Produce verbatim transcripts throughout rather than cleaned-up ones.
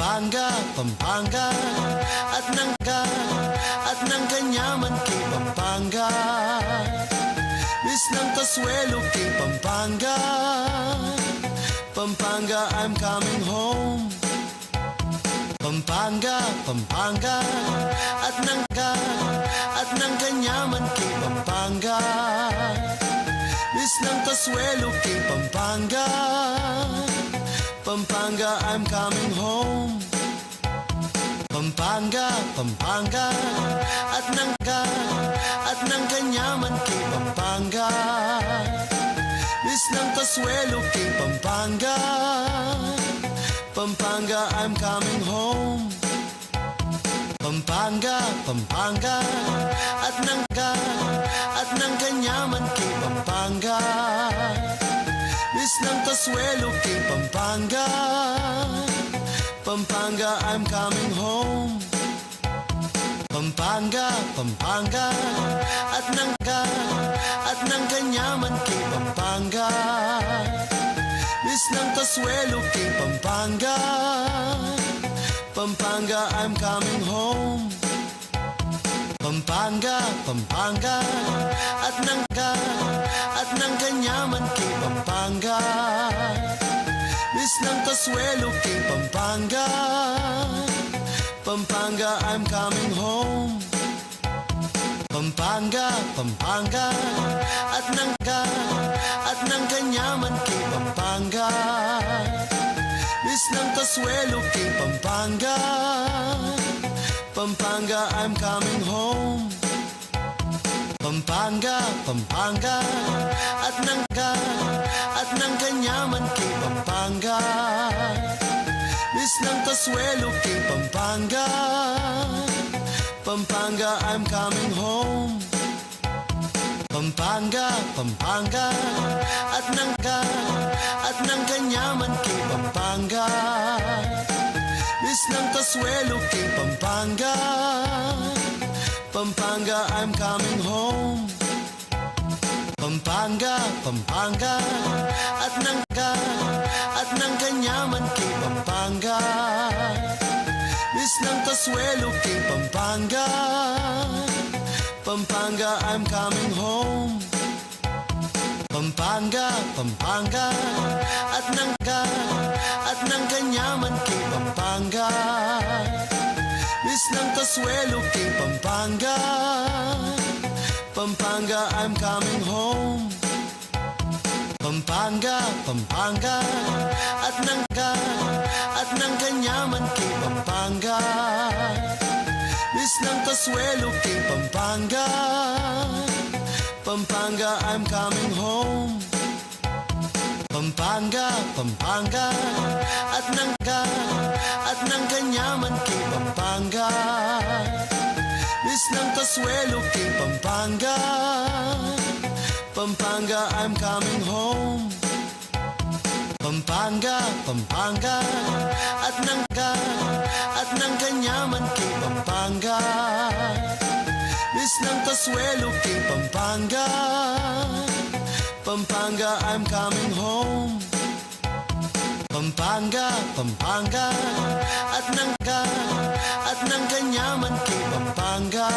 Pampanga, Pampanga, at nang ka, at nang kanyaman king Pampanga. Misnang kasuelo king Pampanga. Pampanga, I'm coming home. Pampanga, Pampanga, at nang ka, at nang kanyaman king Pampanga. Misnang kasuelo king Pampanga. Pampanga, I'm coming home. Pampanga, Pampanga, at nang ka, at nang kanyaman king Pampanga. Misnang kasuelo king Pampanga. Pampanga, I'm coming home. Pampanga, Pampanga, at nang ka, at nang kanyaman king Pampanga. Misnang kasuelo king Pampanga. Pampanga, I'm coming home. Pampanga, Pampanga, at nang ka, at nang kanyaman king Pampanga. Misnang kasuelo king Pampanga. Pampanga, I'm coming home. Pampanga, Pampanga, at nang ka, at nang kanyaman king Pampanga. Misnang kasuelo king Pampanga. Pampanga, I'm coming home. Pampanga, Pampanga, at nang ka, at nang kanyaman king Pampanga. Misnang kasuelo king Pampanga. Pampanga, I'm coming home. Pampanga, Pampanga, at nang ka, at nang kanyaman king Pampanga. Misnang kasuelo king Pampanga. Pampanga, I'm coming home. Pampanga, Pampanga, at nang ka, at nang kanyaman king Pampanga. Misnang kasuelo king Pampanga. Pampanga, I'm coming home. Pampanga, Pampanga, at nang ka, at nang kanyaman king Pampanga. Misnang kasuelo king Pampanga. Pampanga, I'm coming home. Pampanga, Pampanga, at nang ka, at nang kanyaman king Pampanga. Misnang kasuelo king Pampanga. Pampanga, I'm coming home. Pampanga, Pampanga, at nang ka, at nang kanyaman king Pampanga. Misnang kasuelo king Pampanga. Pampanga, I'm coming home. Pampanga, Pampanga, at nang ka, at nang kanyaman king Pampanga. Misnang kasuelo king Pampanga. Pampanga, I'm coming home. Pampanga, Pampanga, at nang ka, at nang kanyaman king Pampanga. Misnang kasuelo king Pampanga. Pampanga, I'm coming home. Pampanga, Pampanga, at nang ka, at nang kanyaman king Pampanga.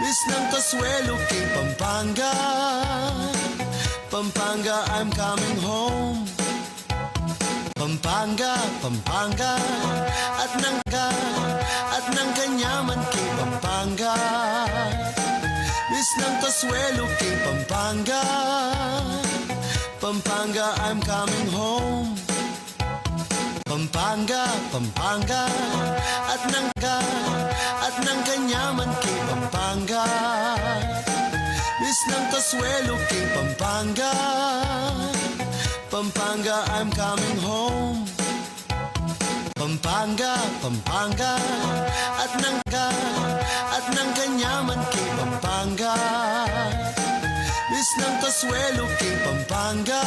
Misnang kasuelo king Pampanga. Pampanga, I'm coming home. Pampanga, Pampanga, at nang ka, at nang kanyaman king Pampanga. Misnang kasuelo king Pampanga. Pampanga, I'm coming home. Pampanga, Pampanga, at nang ka, at nang kanyaman king Pampanga. Misnang kasuelo king Pampanga. Pampanga, I'm coming home. Pampanga, Pampanga, at nang ka, at nang kanyaman king Pampanga. Misnang kasuelo king Pampanga.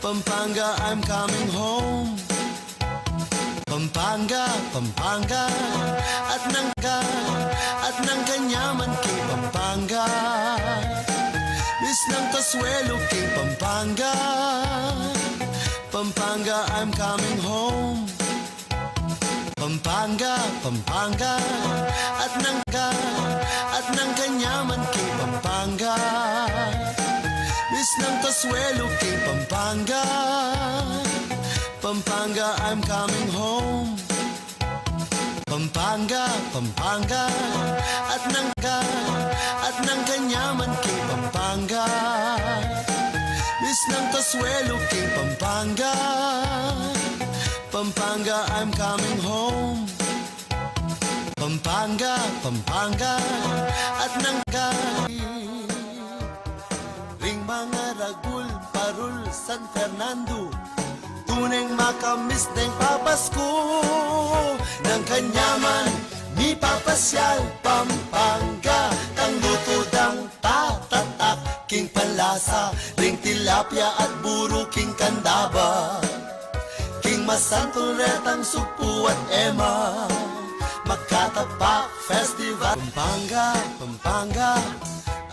Pampanga, I'm coming home. Pampanga, Pampanga, at nang ka, at nang kanyaman king Pampanga. Misnang kasuelo king Pampanga. Pampanga, I'm coming home. Pampanga, Pampanga, at nang ka, at nang kanyaman king Pampanga. Miss nang kasuelo king Pampanga. Pampanga, I'm coming home. Pampanga, Pampanga, at nang ka, at nang kanyaman king Pampanga. Miss nang kasuelo king Pampanga. Pampanga, I'm coming home. Pampanga, Pampanga, at nang ka. Ring mga ragul, parul, San Fernando, tuneng makamis deng papasku. Nang kanyaman mipapasyal Pampanga, tang luto dang tatatak king panlasa, ring tilapia at buru king kandaba. King masantul retang sugpu at ema, magkatapak festival. Pampanga, Pampanga,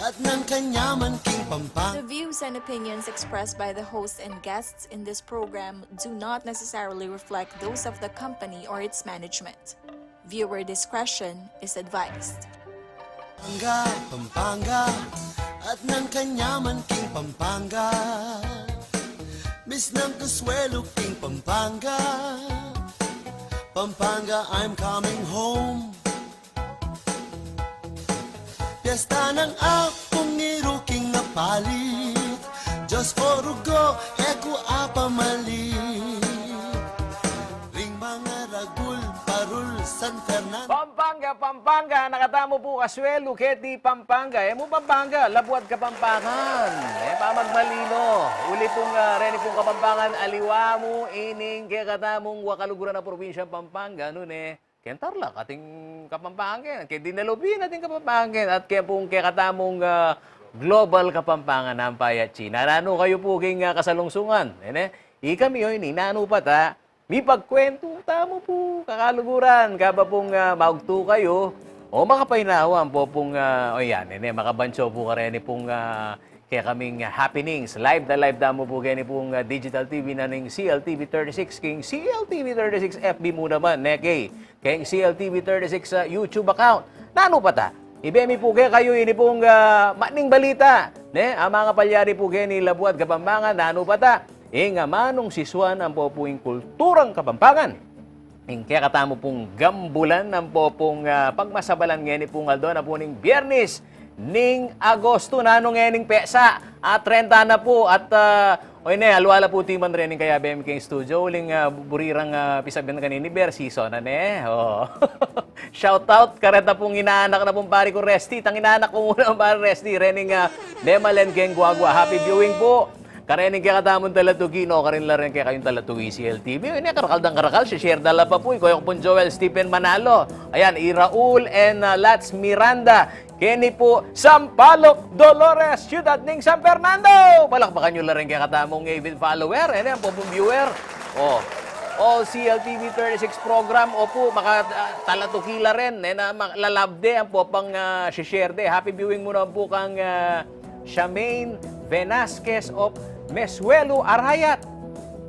at nang kanyaman king Pampanga. The views and opinions expressed by the host and guests in this program do not necessarily reflect those of the company or its management. Viewer discretion is advised. Pampanga, Pampanga, at nang kanyaman king Pampanga. Miss nang kasuelo king Pampanga. Pampanga, I'm coming home. Piyesta nang Apung Iru king apalit, Diyos o rugo, e ku apamalit. Ring mga ragul, parul, San Fernando. Pampanga, Pampanga, nakatamu pu kasuelo keti Pampanga. E mu Pampanga, labuad Kapampangan. E pa magmalino. Uli pung, ah, reni pung Kapampangan, aliwa mu ining kekatamung wakaluguran a probinsyang Pampanga, nune. Ken Tarlac, ating Kapampangan ken. Ken Dinalubin, ating Kapampangan ken. At ken pung kekatamung, ah, Global Kapampangan, ampayat China. Nanu kayu pu king, ah, kasalungsungan? Ene, ikami, o ini, nanu pa ta? Mipagkwentu tamu pu, kakaluguran, kaba pung, ah, maugtu kayu, o makapainawa ampo pung, ah, o yan, ene, makabanso pu kareni pung, ah, kekaming, ah, happenings. Live na live tamu pu keni pung, ah, digital T V na ning C L T V thirty-six, king C L T V thirty-six F B mu naman, ne, keng, keng C L T V thirty-six, ah, YouTube account. Nanu pa ta? Ibe mi pu kekayu ini pung, ah, maning balita, ne? Ang mga palyari pu keni labuad Kapampangan, nanu pa ta? Ing amanung sisuan ampo pu ing kulturang Kapampangan. Ing kekatamu pung gambulan ampo pung, ah, pagmasabalan ngeni pung aldo na pu ning Biyernes ning Agosto, nanu ngening petsa, ah, trenta na pu, at, ah, o ine, alwala pu timan rening kayabe mi keng studio, uling, ah, buri rang, ah, pisabyan kanini, ber season na ne. O. Shout out kareta pung inanak na pung pari ku Resty, tang inanak ku muna pung pari Resty, rening, ah, Nemalen keng Guagua. Happy viewing pu. Karening kekatamung talatugi, no, karin la rin kekayung talatugi C L T V. Ini, karakal dang karakal, si share da la pa pu, ikoy ku pung Joel Stephen Manalo. Ayan, i Raul and, ah, Lats Miranda. Keni pu, Sampaloc, Dolores, siyudad ning San Fernando. Palakpakan yu la rin kekatamung avid follower, ene, ampo pung viewer. O, all C L T V thirty-six program, o pu, maka, ah, talatugi la rin, ene, ma-, lalabde, ampo pang, ah, share de. Happy viewing mu na pu kang, ah, Charmaine Velasquez of Mesuelo, Arayat.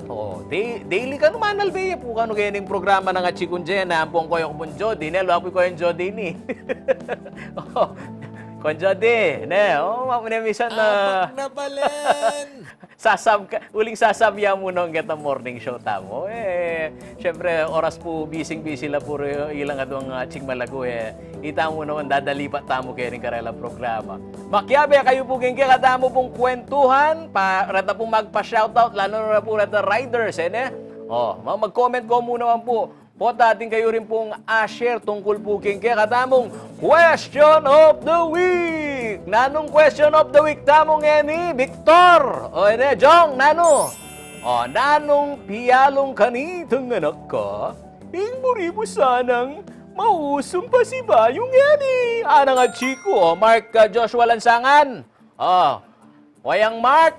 O, da-, daily kanu manalbe ya pu kanu keni ing programa nang Atsi Kung Jena, ampong koyu ku pung Jody, ne, luaku koyu Jody ini. O, Kung Jody, ne, o, ma-, ne, misan na. Abak na balen. Sasab ka, uling sasab ya mu nung keta morning show tamu. E, siyempre, oras pu, bising-bisi la pu rin ilang aduang, ah, atsing malagu, e. Ita mu naman, dadalipat tamu keni king karelang programa. Makiabe kayu pu king kekatamu pung kwentuhan, pa, reta pung magpa-shoutout, lalu na pu reta riders, e, ne? O, ma-, mag-comment ko mu naman pu. Pota atin kayu rin pung a-share tungkul pu king kekatamung Question of the Week. Nanung Question of the Week tamu ngeni, Victor? O, ine, Jong, nanu? O, nanung piyalung kanitang anak ka? Ing buri mu sanang mausung pasibayu ngeni. Anang Atsi Ku, o, Mark, ah, Joshua Lansangan. O, Wayang Mark.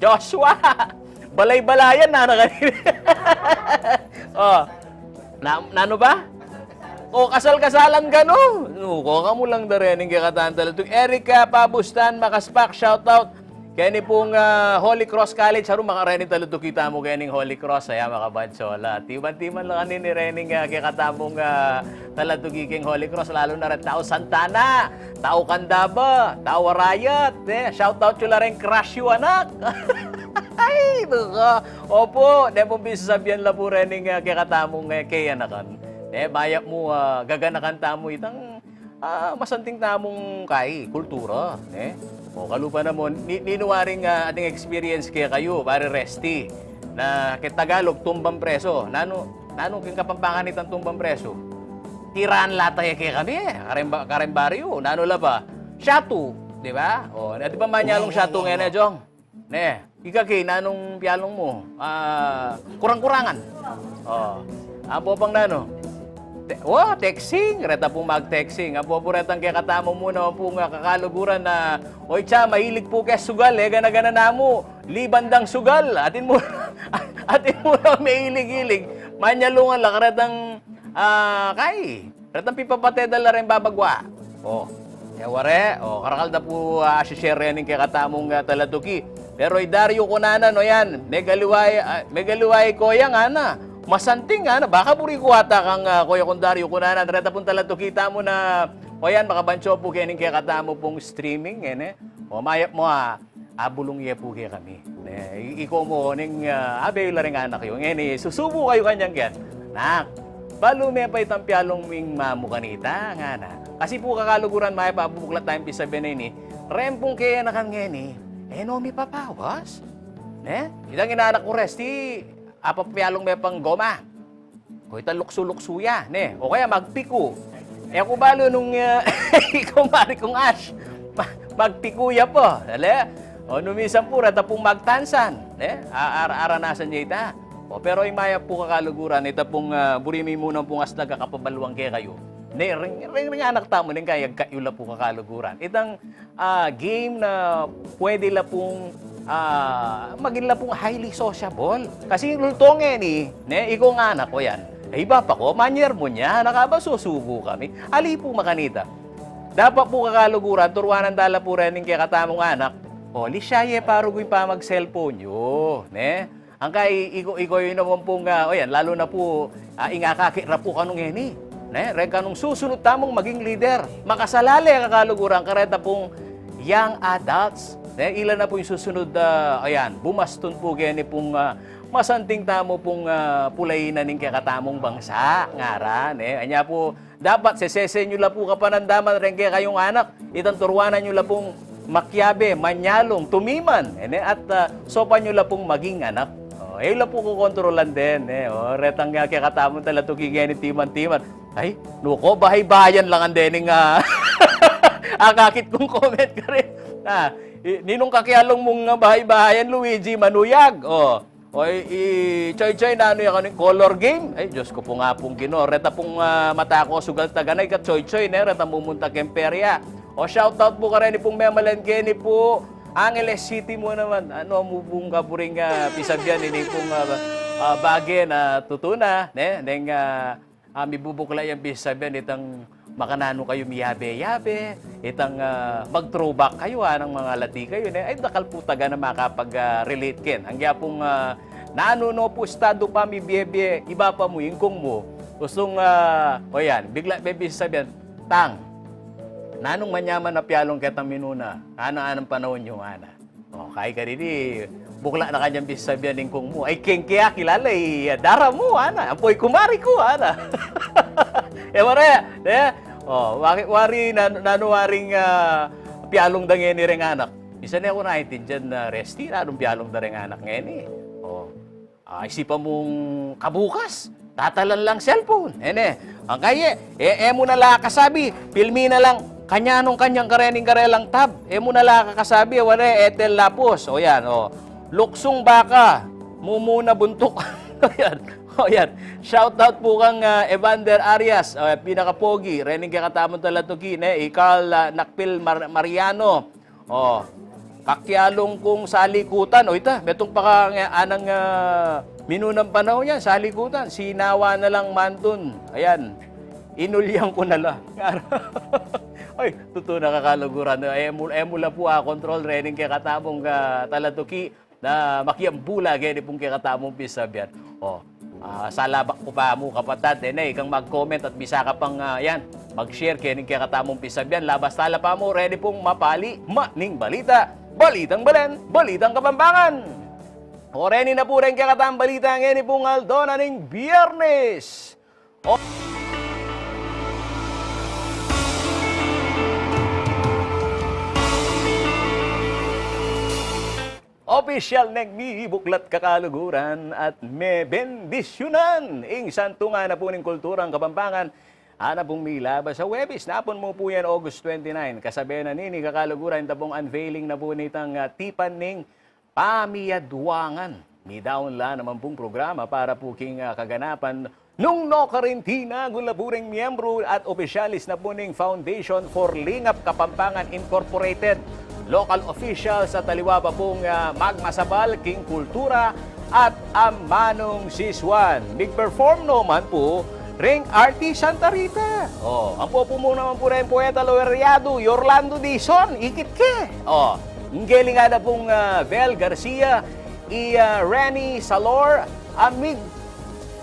Joshua. Balay-balayan na, na kanina. O. Na, nanu ba? O, kasal-kasalan kanu. Nu, ko kamu lang da rening kekatang talatugi. Erica Pabustan, Makaspak, shout out. Keni pung, ah, Holy Cross College, harum makareni talatuki tamu kening Holy Cross, aya makabanchola. Timan-timan la kanini rening, ah, kekatamung, ah, talatuki keng Holy Cross, lalu na ren tau Santa Ana, tau Candaba, tau Arayat, eh, shout out yu la ren crush yu, anak. Ay, nako. Opu, ne pung pisasabian la pu rening, ah, kekatamung, eh, keyanakan. Ne, mayap mu, ah, gaganakan tamu itang ah, masanting tamung kai, kultura, ne? O, kalupa na mu, ni, ninu waring, ah, ating experience kekayu, pare Resty, na keng Tagalog, tumbang preso. Nanu, nanu keng Kapampangan itang tumbang preso? Tiraan la ta ya kekami, eh, kareng ba-, kareng baryu, nanu la ba? Shatu, di ba? O, ati pa manyalung shatu ngeni, Jong? Ne, ika ke, nanung pialung mu? Ah, kurang-kurangan. O. Ampo pang nanu? Te-, o, texting. Reta pung mag-texting. Ampo pu retang kekatamu mu naman pung kakaluguran na, oy, cha, mahilig pu ke sugal, e gana-gana na mu. Liban dang sugal. Atin mu, atin mu nang mahilig-hilig. Manyalungan la karetang, ah, kai. Retang pipapate da la reng babagwa. O, e ware, o, karakal da pu, ah, si-share rening kekatamung, ah, talatuki. Pero i Dario kunanan, o yan, megaliwai, ah, megaliwai ko yang, ana. Masanting, ana. Baka buri ku ata kang, ah, koya kung Dario kunanan. Reta pung talatuki tamu na, o yan, makabancho pu kening kekatamu pung streaming, ngeni. O, mayap mu, ah, abulung ye pu kekami. Ne, i-, iko mu, ning, ah, abe yu la ring anak yu. Ngeni, susubu kayu kanyang ken. Nak, balu me pa itang pialung ming mamu kanita, ngana. Kasi pu kakaluguran, mayap a bubuklat tayung pisabian ini. Reng pung keyanakan ngeni, e no mipapawas. Ne? Itang inanak ku Resty, apa pialung me pang goma. O ita luksu-luksu ya, ne? O kaya magpiku. E ku balu nung, eh, ikaw mari kung Ash. Ma-, magpiku ya pa, ale? O nung minsan pu, reta pung magtansan, ne? A-, ar-, aranasan ya ita. O, pero imayap pu kakaluguran, ita pung, ah, buri mi mu nang pung aslag a kapabaluan kekayu. Ne, ring, ring, ring anak tamu, ning kaya agkayula pu kakaluguran. Itang ah, game na pwede la pung, ah, maging la pung highly sociable. Kasi lulutong ngeni, ne, iko nga anak ku yan. E, iba pa ku, manyer mu nya, nakaba susugu kami. Ali pu makanita. Dapat pu kakaluguran, turuanan da la pu rening kekatamung anak. O, lisya ye pa rugu ing pamag-cellphone yu, ne? Angkai iko, iko yu naman pung, ah, o yan, lalu na pu, ah, ing akakit ra pu kanu ngeni. Ne? Reng kanung susunut tamung maging lider. Makasalale kakaluguran kareta pung young adults. Ne? Ila na pu ing susunut, ah, ayan, bumastun pu keni pung, ah, masanting tamu pung, ah, pulainan ning kekatamung bangsa, ngara, ne? Anya pu, dapat sesesen yu la pu kapanandaman reng kekayung anak, itang turuanan yu la pung makiabe, manyalung, tumiman, e ne, at, ah, sopan yu la pung maging anak. O, e yu la pu kukontrolan den, e, o, retang, ah, kekatamung talatuki ngeni timan-timan. Ay, nuko, bahay-bayan lang ang dening, ah, akakit kung comment karin. Ah, i-, ninung kakialung mung, ah, bahay-bayan, Luigi, manuyag. O, oy, i Choy Choy, nanu ya kanu, color game? Ay, Diyos ko pung Apung Ginu. Reta pung, ah, mata ko sugal taganay ka Choy Choy, ne? Reta mumunta keng perya. O, shout out pu kareni pung memalen keni pu Angeles City mu naman. Anu mu pung kaburing, ah, pisabian ini pung, ah, ah, bage na tutu na, ne? Neng, ah, ah, mibubukla yang pisabian itang makananu kayu miyabe-yabe, itang, ah, mag-throwback kayu, ah, nang mangalati kayu, ne? Ay, dakal pu taga na makapag, ah, relate ken. Anggia pung, ah, nanu no pu estadu pa mibie-bie, iba pa mu, ingkung mu. Ustung, ah, o yan, bigla bebie sabian, "Tang, nanung manyaman a pialung ketang minuna, anang-anang panaun yu, ana?" O, kaya kanini, bukla na kanyang pisasabian ning kung mu. Ay, keng kaya kilala, i, ah, dara mu, ana. Ampo i kumari ku, ana. E, wari, ne? O, wari, wari, nan-, nanu waring, ah, pialung da ngeni reng anak. Minsan e ku naintindian na, Resty, nanung pialung da reng anak ngeni? O. Ah, isipan mung kabukas, tatalan lang cellphone. E ne, ang kaye, e, e mu na la kasabi, pilmi na lang, kanyanung kanyang karening karelang tab. E mu na la kakasabi, wari, Ethel Lapus. O yan, o. Luksung baka, mumuna buntuk. O yan, o yan. Shout out pu kang, ah, Evander Arias, o, pinakapogi, rening kekatamung talatuki, ne, i Carl, ah, Nakpil Mar-, Mariano. O, kakialung kung salikutan. O, ita, metung pa ka nga anang, ah, minunang panaun yan, salikutan. Sinawa na lang mantun. Ayan. Inulyang ku na la. Ay, tutu na kakaluguran. E mu, e mu la pu akontrol rening kekatamung, ah, talatuki na makiambula keni pung kekatamung pisabyan. O, ah, salabak ku pa mu, kapatad, e ne, ikang mag-comment at bisa ka pang, ah, yan, mag-share kening kekatamung pisabyan. Labas tala pa mu, reni pung mapali, maning balita, balitang balen, balitang Kapampangan. O, reni na pu reng kekatamung balita ngeni pung aldo na ning Biyernes. O- Opisyal neng mibuklat kakaluguran at mebendisyunan ing Santungan na pu ning Kulturang Kapampangan. Ana pung milabas a Huwebes, napun mu pu yan, August twenty-nine. Kasabe na nini kakaluguran, ita pung unveiling na pu nitang, ah, tipan ning pamiyaduangan. Midaun la naman pung programa para pu king, ah, kaganapan nung nokarin tinagun la pu reng miyembru at opisyalis na pu ning Foundation for Lingap Kapampangan Incorporated, local officials at aliwa pa pung, ah, magmasabal king kultura at amanung sisuan. Mig-perform naman pu reng Arti Santa Rita. O, ampo pu mu naman pu reng poeta laureado, Yorlando Dizon, ikit ke. O, nggeling ngana pung, ah, Vel Garcia, i, ah, Renny Salor, a mig,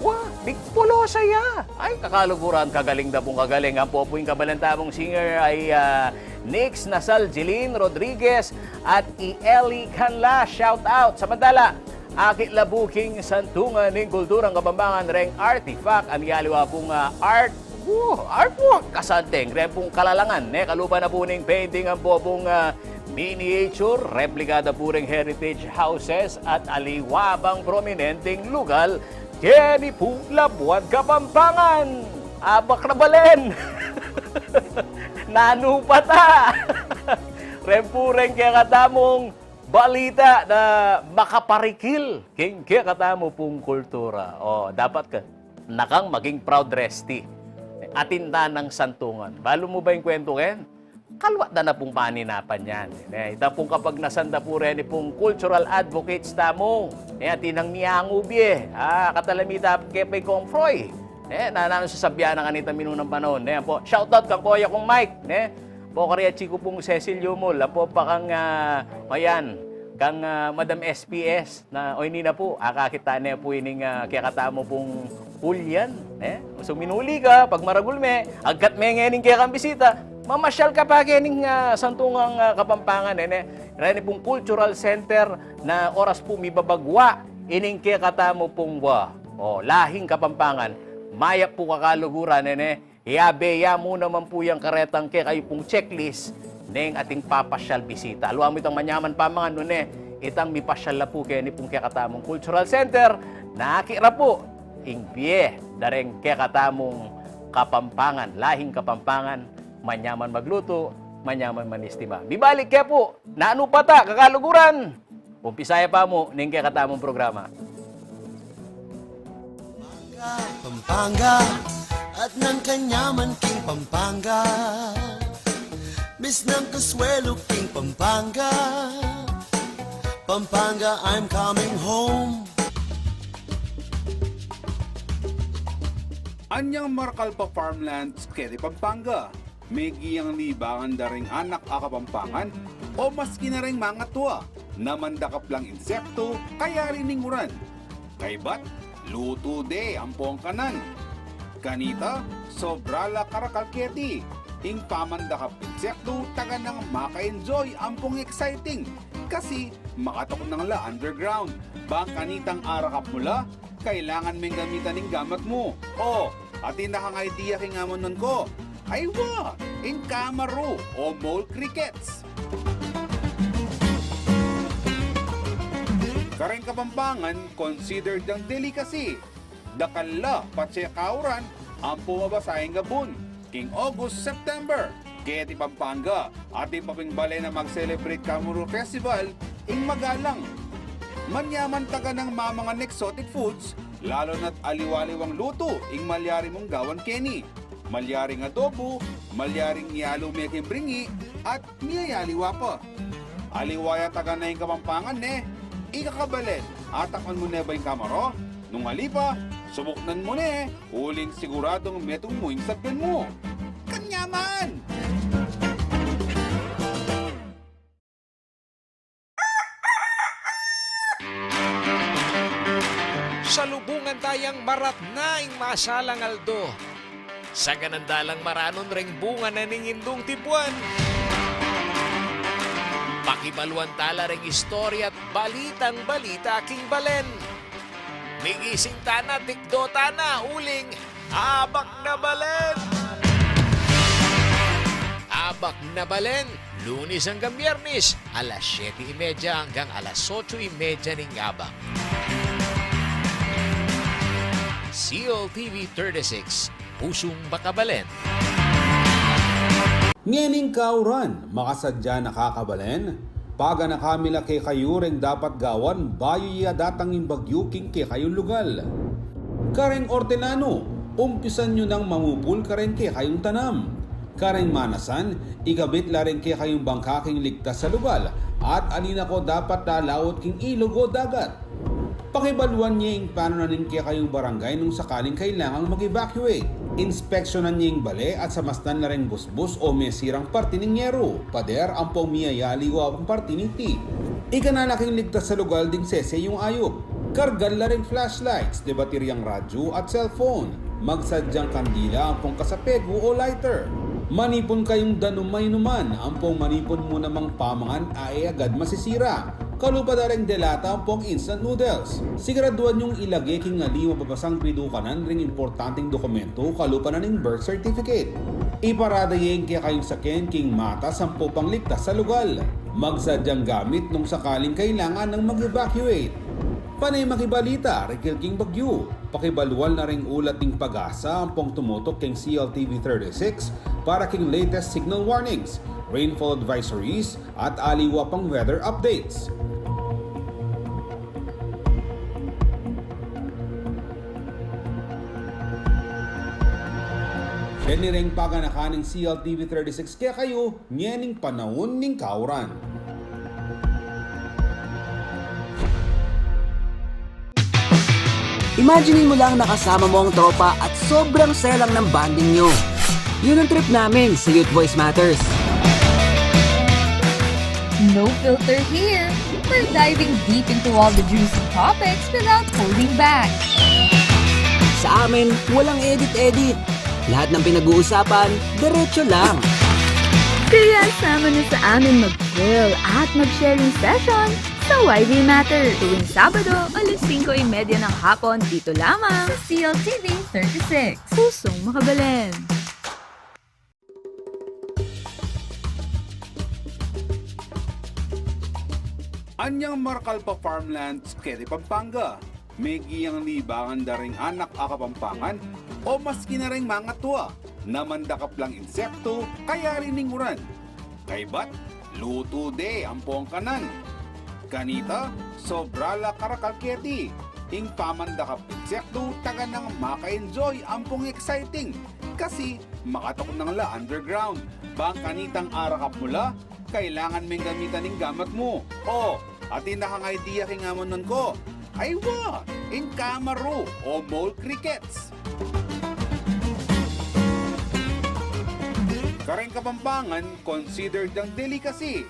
wa, migpulosa ya. Ay, kakaluguran, kagaling da pung kagaling. Ampo pu ing kabalen tamung singer ay, ah, Nix Nasal, Jeline Rodriguez, at i Ellie Canla, shout out. Samantala, akit la pu king Santungan ning Kulturang Kapampangan reng artifact, a miyaliwa pung, ah, art, wo, artwork, kasanteng reng pung kalalangan, ne, kalupa na pu ning painting ampo pung, ah, miniature, replika da pu reng heritage houses at aliwa pang prominenteng lugal keni pung labuad Kapampangan. Abak na balen. Nanu pa ta? Reng pu reng kekatamung balita na makaparikil king kekatamu pung kultura. O, dapat ka, na kang maging proud, Resti. Atin ta nang Santungan. Balu mu ba ing kwentu ken? Kaluat da na pung paninapan yan. Ne, ita pung kapagnasan da pu reni pung cultural advocates tamu. Ne, atin nang miangu bie. Ah, katalami ta ke pa i Kong Froy. Ne, na, nanu sasabyan na kanita minunang panaun. Ne, ampo, shoutout kang koya kung Mike. Ne, ampo, kari atsi ku pung Cecil Yumul. Ampo, pa kang, ah, mayan, kang, ah, Madam S P S. Na, o, ini na pu, akakit ta ne pu ining, ah, kekatamu pung kulyan, ne? So, minuli ka, pag maragul me, agkat me ngening kekang bisita, mamasyal ka pa kening, ah, Santungang, ah, Kapampangan, e, ne? Reni pung cultural center na oras pu mibabagwa ining kekatamu pung wa. O, lahing Kapampangan, mayap pu kakaluguran, e, ne? Iabe ya mu naman pu yang karetang kekayu pung checklist neng ating papasyal bisita. Aliwa mu itang manyaman pamangan, nune itang mipasyal la pu keni pung kekatamung cultural center, nakit ra pu ing bie da reng kekatamung Kapampangan, lahing Kapampangan, manyaman maglutu, manyaman manistima. Mibalik ke pu, nanu pa ta, kakaluguran? Umpisa ya pa mu ning kekatamung programa. Pampanga, at nang kanyaman king Pampanga. Miss nang kasuelu king Pampanga. Pampanga, I'm coming home. Anyang marakal pa farmlands keti Pampanga. Megiang libangan da ring anak a Kapampangan o maski na ring mangatua na mandakap lang insektu kayari ning uran. Kaybat, lutu de ampong kanan. Kanita, sobra la karakal keti ing pamandakap insektu, taga nang maka-enjoy ampong exciting kasi makatuknang la underground. Bang kanitang arakap mu la, kailangan meng gamitan ing gamat mu. O, atin na kang idea king amanuan ku. Ay wa, ing kamaru o mole crickets. Kareng Kapampangan, considered yang delicacy. Dakal la patse kauran ampo mabasa ing abun king August, September. Keti Pampanga, atin pa ping balen a mag-celebrate Kamaru Festival ing magalang. Manyaman taga nang mamangan exotic foods, lalu na't aliwa-aliwang lutu ing malyari mung gawan keni. Malyaring adobo, malyaring ialu me king bringi, at miyayaliwa pa. Aliwa ya taga na ing Kapampangan ne, ika kabalen, atakman mu ne ba ing kamaru? Nung ali pa, subuknan mu ne, uling siguradung metung mu ing sabyan mu. Kanyaman! Maratna ing masalang aldo. Sagananda lang maranun reng bunga na ning indung tibuan. Pakibaluan tala reng istorya at balitang balita king balen. Migising tana, tikdo tana, uling Abak na Balen! Abak na Balen, Lunes anggang Biyernes, alas siyete y media anggang alas otso y media ning abak. C L T V thirty-six, Pusung Makabalen. Ngening kauran, makasadya na ka kabalen, paganaka mi la kekayu reng dapat gawan bayu ya datang ing bagyu king kekayung lugal. Kareng ortenanu, umpisan yu nang mamupul kareng kekayung tanam. Kareng manasan, ikabit la reng kekayung bangka king ligtas a lugal, at ali na ko dapat lalaut king ilug o dagat. Pakibaluan ye ing panunan ning kekayung barangay nung sakaling kailangang mag-evacuate. Inspeksyonan ye ing bale at samastan la reng busbus o mesirang parti ning yeru, pader ampong miyayaliwa pang parti niti. Ikana la king ligtas a lugal ding sese yung ayup. Kargan la reng flashlights, de batiryang radyu at cellphone. Magsadyang kandila ampong kasapegu o lighter. Manipun kayung danum a inuman, ampong manipun mu namang pamangan a e agad masisira. Kalupa da reng de lata ampong instant noodles. Siguraduan yung ilage king ali mababasang pidukanan ring importanteng dokumentu, kalupa na ning birth certificate. Iparada ye ing kekayung saken king matas ampong pangligtas a lugal. Magsadyang gamit nung sakaling kailangan nang mag-evacuate. Pane makibalita rikil king bagyu. Pakibaluan la ring ulat ning PAGASA ampong tumutuk king C L T V thirty-six para king latest signal warnings, rainfall advisories, at aliwa pang weather updates. Keni reng paganakan ning C L T V thirty-six kekayu ngening panaun ning kauran. Imagine mo lang na kasama mo ang tropa at sobrang saya lang ng bonding nyo. Yun ang trip namin sa Youth Voice Matters. No filter here. We're diving deep into all the juicy topics without holding back. Sa amin, walang edit-edit. Lahat ng pinag-uusapan, diretso lang. Kaya sama na sa amin mag-chill at mag-sharing session sa Y V Matter tuwing Sabado, alas singko y media ng hapon, dito lamang sa C L T V thirty-six. Pusong Makabalen. Anyang marakal pa farmlands keti Pampanga, megiang libangan da ring anak a Kapampangan o maski na ring mangatua na mandakap lang insektu kayari ning uran. Kaybat, lutu de ampong kanan. Kanita, sobra la karakal keti. Ing pamandakap insektu, taga nang maka-enjoy ampong exciting. Kasi, makatakut nang la underground. Bang kanitang arakap mu la, kailangan meng gamitan ing gamat mu. O, atin na kang idea king amanuan ku. Aywa, ing kamaru o mole crickets. Kareng Kapampangan, considered yang delicacy.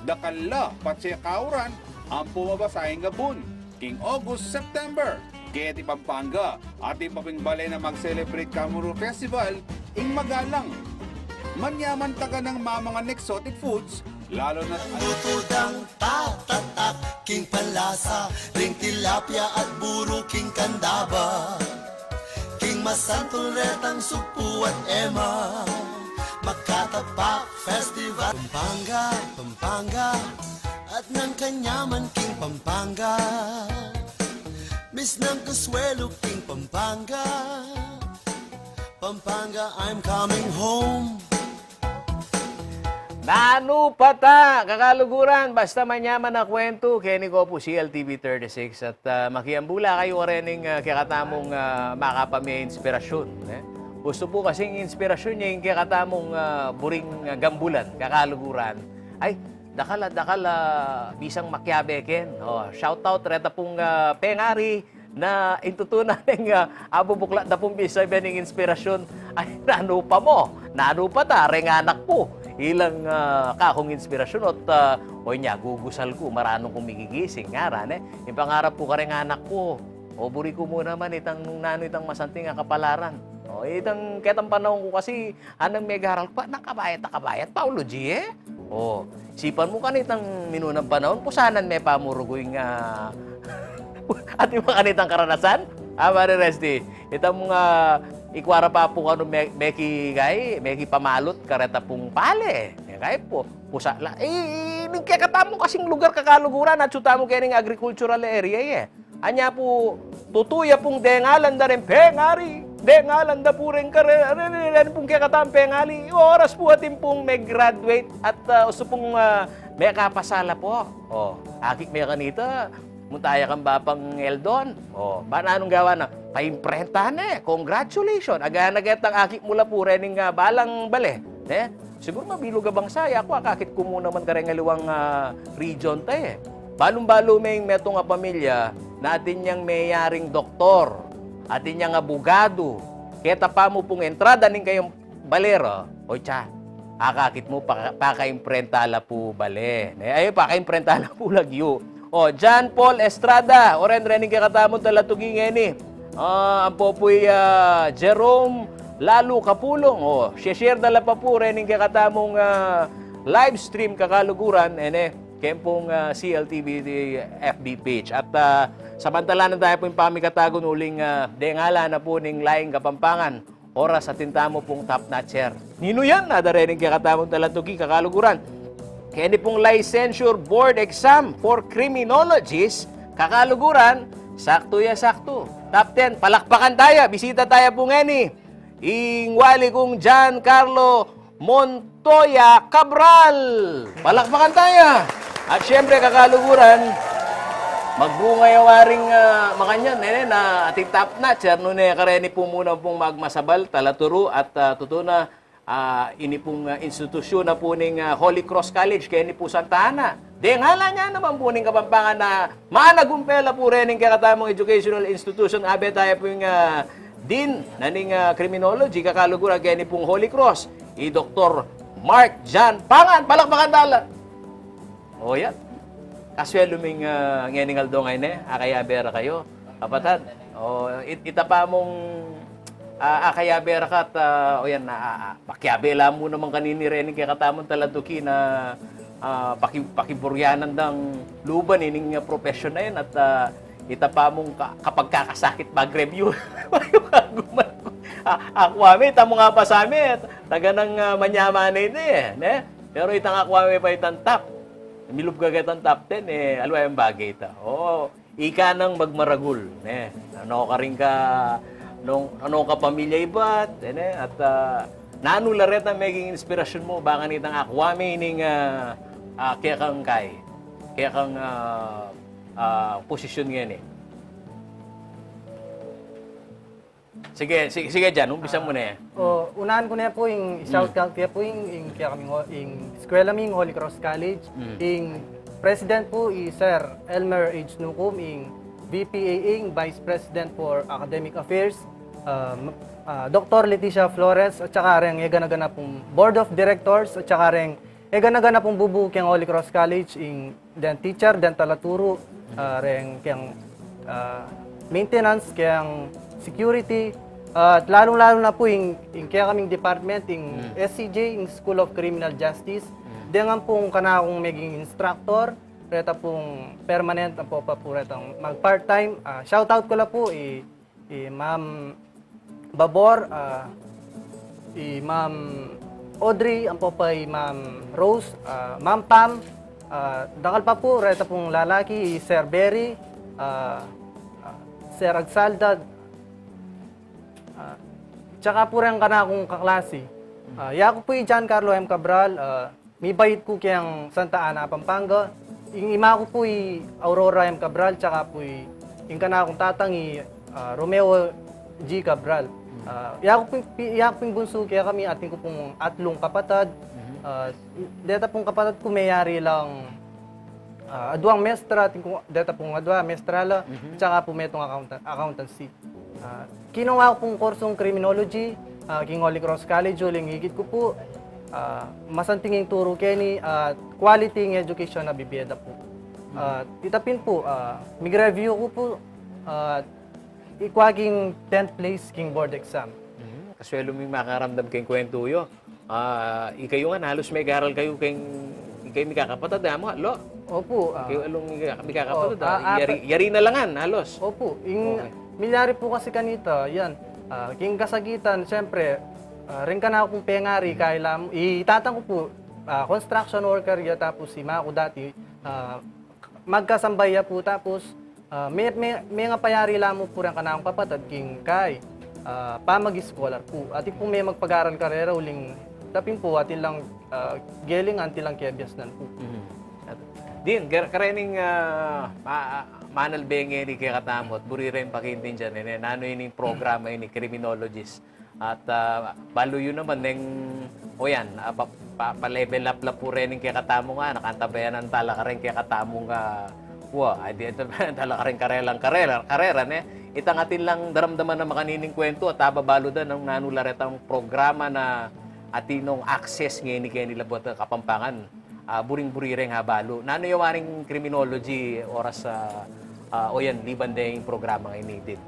Dakal la patse kauran ampong mabasa ing abun king August, September. Keti Pampanga, atin pa ping bale na mag-celebrate Kamaru Festival ing magalang. Manyaman taga nang mamangan exotic foods, lalu na't lutu dang tatatak king panlasa, ring tilapia at buru king kandaba, king masantul retang sugpu at ema, makatapak festival. Pampanga, Pampanga, at nang kanyaman king Pampanga. Miss nang kasuelu king Pampanga. Pampanga, I'm coming home. Nanu pa ta, kakaluguran, basta manyaman a kwentu, keni ko pu C L T V thirty-six at, ah, makiambula kayu karening, ah, kekatamung, ah, makapamie inspirasyun, e. Gustu pu kasing inspirasyun ya ing kekatamung, ah, buring, ah, gambulan, kakaluguran. Ay, dakal a, dakal a, bisang makiabe ken. O, shout out reta pung, ah, pengari, na ing tutu na neng, ah, abubuklat da pung bisabian ning inspirasyun. Ay, nanu pa mu, nanu pa ta, reng anak ku. Ilang, ah, kakung inspirasyun ot, ah, o nya, gugusal ku, maranun kung migigising, ngara ne. Ing pangarap ku kareng anak ku, O, buri ku mu naman itang nung nanu itang masanting a kapalaran. O, itang ketang panaun ku kasi, anang megaral ku pa, nang kabayat a kabayat, paulu, G, e? O, sipan mu kanitang minunang panaun, pusanan me pa mu rugu ing, ah, atin makanitang karanasan? Ah, Mare Resty, itang mga ikwara pa pu kanu me-, meki kai, meki pamalut kareta pung pale. Yan kai pu, pusa la, i, i, ning kekatamung kasing lugar kakaluguran, atsu tamu kening agricultural area, e. Anya pu, tutu ya pung dengalan da reng pengari, dengalan da pu reng kare-, are, are, are pung kekatamung pengari, oras pu atin pung me-graduate at, ah, usu pung, ah, mekapasala pu. O, akit me kanita, munta ya kang Bapang Eldon. O, ba nanung gawa na? Paimprenta ne, congratulations. Agana ketang akit mu la pu rening, ah, balang bale, ne? Siguru mabilug a bangsa, ya ku akakit ku mu naman kareng aliwang, ah, region ta, e. Balung-balu me ing metung a pamilya, na atin yang meyaring doktor, atin yang abugadu, keta pa mu pung entrada ning kayang bale ra, o tsa, akakit mu, paka-, pakaimprenta la pu bale. Ne, ay, pakaimprenta la pu lagyu. O, John Paul Estrada, o ren, rening kekatamung talatuki ngeni. Ah, ampo pu i, ah, Jerome Lalu Kapulong. O, share da la pa pu rening kekatamung, ah, live stream kakaluguran, e ne, keng pung, ah, C L T V F B page. At, ah, samantalanan taya pu ing pamikatagun uling, ah, dengalan na pu ning Laing Kapampangan. Oras atin tamu pung top notcher. Ninu yan? Ada rening kekatamung talatuki kakaluguran. Keni pung Licensure Board Exam for Criminologists kakaluguran, saktu ya saktu. Top ten, palakpakan taya, bisita taya pu ngeni ing wali kung John Carlo Montoya Cabral. Palakpakan taya. At siyempre, kakaluguran, magbunga ya waring, ah, makanyan, e ne, na ating top notcher, nune kareni pu muna pung magmasabal, talaturu, at, ah, tutu na, ah, ini pung, ah, institusyun na pu ning, ah, Holy Cross College, keni pu Santa Ana. Dengalan ya naman pu ning Kapampangan na managumpe la pu rening kekatamung educational institution, abe taya pu ing, ah, Dean na ning, ah, Criminology, kakaluguran, keni pung Holy Cross, i Doktor Mark John Pangan, palakpakan tala. O, yan. Kasuelu ming, ah, ngening aldo ngeni, akayabe ra kayu, kapatad. O, it-, ita pa mung, ah, akayabe ra ka at, ah, o yan, ah, ah, pakiabe la mu naman kanini rening kekatamung talatuki na, ah, paki-, pakiburyanan dang luban ining, ah, profession na yan at, ah, ita pa mung ka-, kapagkakasakit mag-review. Bayu kaguman ku. Ah, aku ame, ita mu nga pa sa ame, taga nang, ah, manyaman na ini, e, ne? Pero itang aku ame pa itang top. Milub ka ketang top ten, e, aliwa yang bage ita. O, ika nang magmaragul, ne? Nanu karing ka, nung, nanu kang pamilya ibat, e, ne? At, ah, nanu la reta meging inspirasyun mu, bang kanitang aku ame ining, ah, ah, kekang kai, kekang, ah, ah, posisyun ngeni. Sige, sige, sige, Jan, umpisan mu ne. O, unahan ku ne pu ing shout out ya pu ing, ing, kaya kami, ing eskwela mi, ing Holy Cross College, ing president pu i Sir Elmer H. Nucum, ing V P A A, ing Vice President for Academic Affairs, ah, m-, ah, Doktor Leticia Flores, at saka reng egana-gana pung Board of Directors, at saka reng egana-gana pung bubu keng Holy Cross College, ing den teacher, den talaturu, ah, reng keng, ah, maintenance, keng security, at lalung-lalu na pu ing, ing kekaming department, ing S C J, ing School of Criminal Justice. Dengan pung kanakung meging instructor, reta pung permanent, ampo pa pu retang mag-part-time. Ah, shout out ku la pu i i Ma'am Babor, ah, i Ma'am Audrey, ampo pa i Ma'am Rose, ah, Ma'am Pam, ah, dakal pa pu, reta pung lalaki, i Sir Berry, ah, ah, Sir Agsalda, ah, tsaka pu reng kanakung kaklasi. Ah, yaku pu i Giancarlo M. Cabral, ah, Mibayit ku keng Santa Ana, Pampanga. Ing ima ku pu i Aurora M. Cabral, tsaka pu i, ing kanakung tatang i, ah, Romeo G. Cabral. Ah, yaku pu, pi-, yaku pu ing bunsu kekami, atin ku pung atlung kapatad. Ah, deta pung kapatad ku meyari lang, ah, aduang mestra, atin ku, deta pung adua mestra la, tsaka pu metung accountan-, accountancy. Ah, kinuha ku pung kursung criminology, ah, king Holy Cross College, uling ikit ku pu, ah, masanting ing turu keni, ah, quality ing education a bibie da pu. Ah, ita pin pu, ah, mig-review ku pu, ah, ikwa king tenth place king board exam. Mhm. Kasuelo ming makaramdam keng kwentu yu. Ah, ikayu ngan, halus megaral kayu keng, ikayu mikakapatad, amu, lo? Opu. Ah, ikayu alung mikakapatad, oh, ah, ah, yari, yari na la ngan, halus. Opu. Ing, okay. Milyari pu kasi kanita, yan. Ah, king kasakitan, siyempre, ah, reng kanakung pengari, mm, kailam, i tatang ku pu, ah, construction worker ya, tapos si maku dati, ah, magkasambay ya pu, tapos, ah, me, me, mengapayari la mu pu reng kanakung kapatad king kai, ah, pamag-scholar pu. Atin pu me magpagaral karera uling itapin pu, atin lang, ah, geling, atin lang kebiasnan pu. Mhm. At, din, kar-, karening, ah, ma-, manalbe ngeni kekatamu at buri reng pakiintindian, e, nanu ining programa ini, criminologist. At, ah, balu yu naman neng, o yan, ah, pa, pa, pa-level up la pu reng kekatamu nga, nakantabayanan tala kareng kekatamu nga, wa, ay di, antabayanan tala kareng karelang karera, karera, ne? Itang atin lang daramdaman a makanining kwentu at ababalu da nung nanu la retang programa na atin nung access ngeni keni labat a Kapampangan. Ah, buring-buri reng abalu. Nanu ya waring criminology oras, ah, ah, o yan, liban deng programang ini, Din?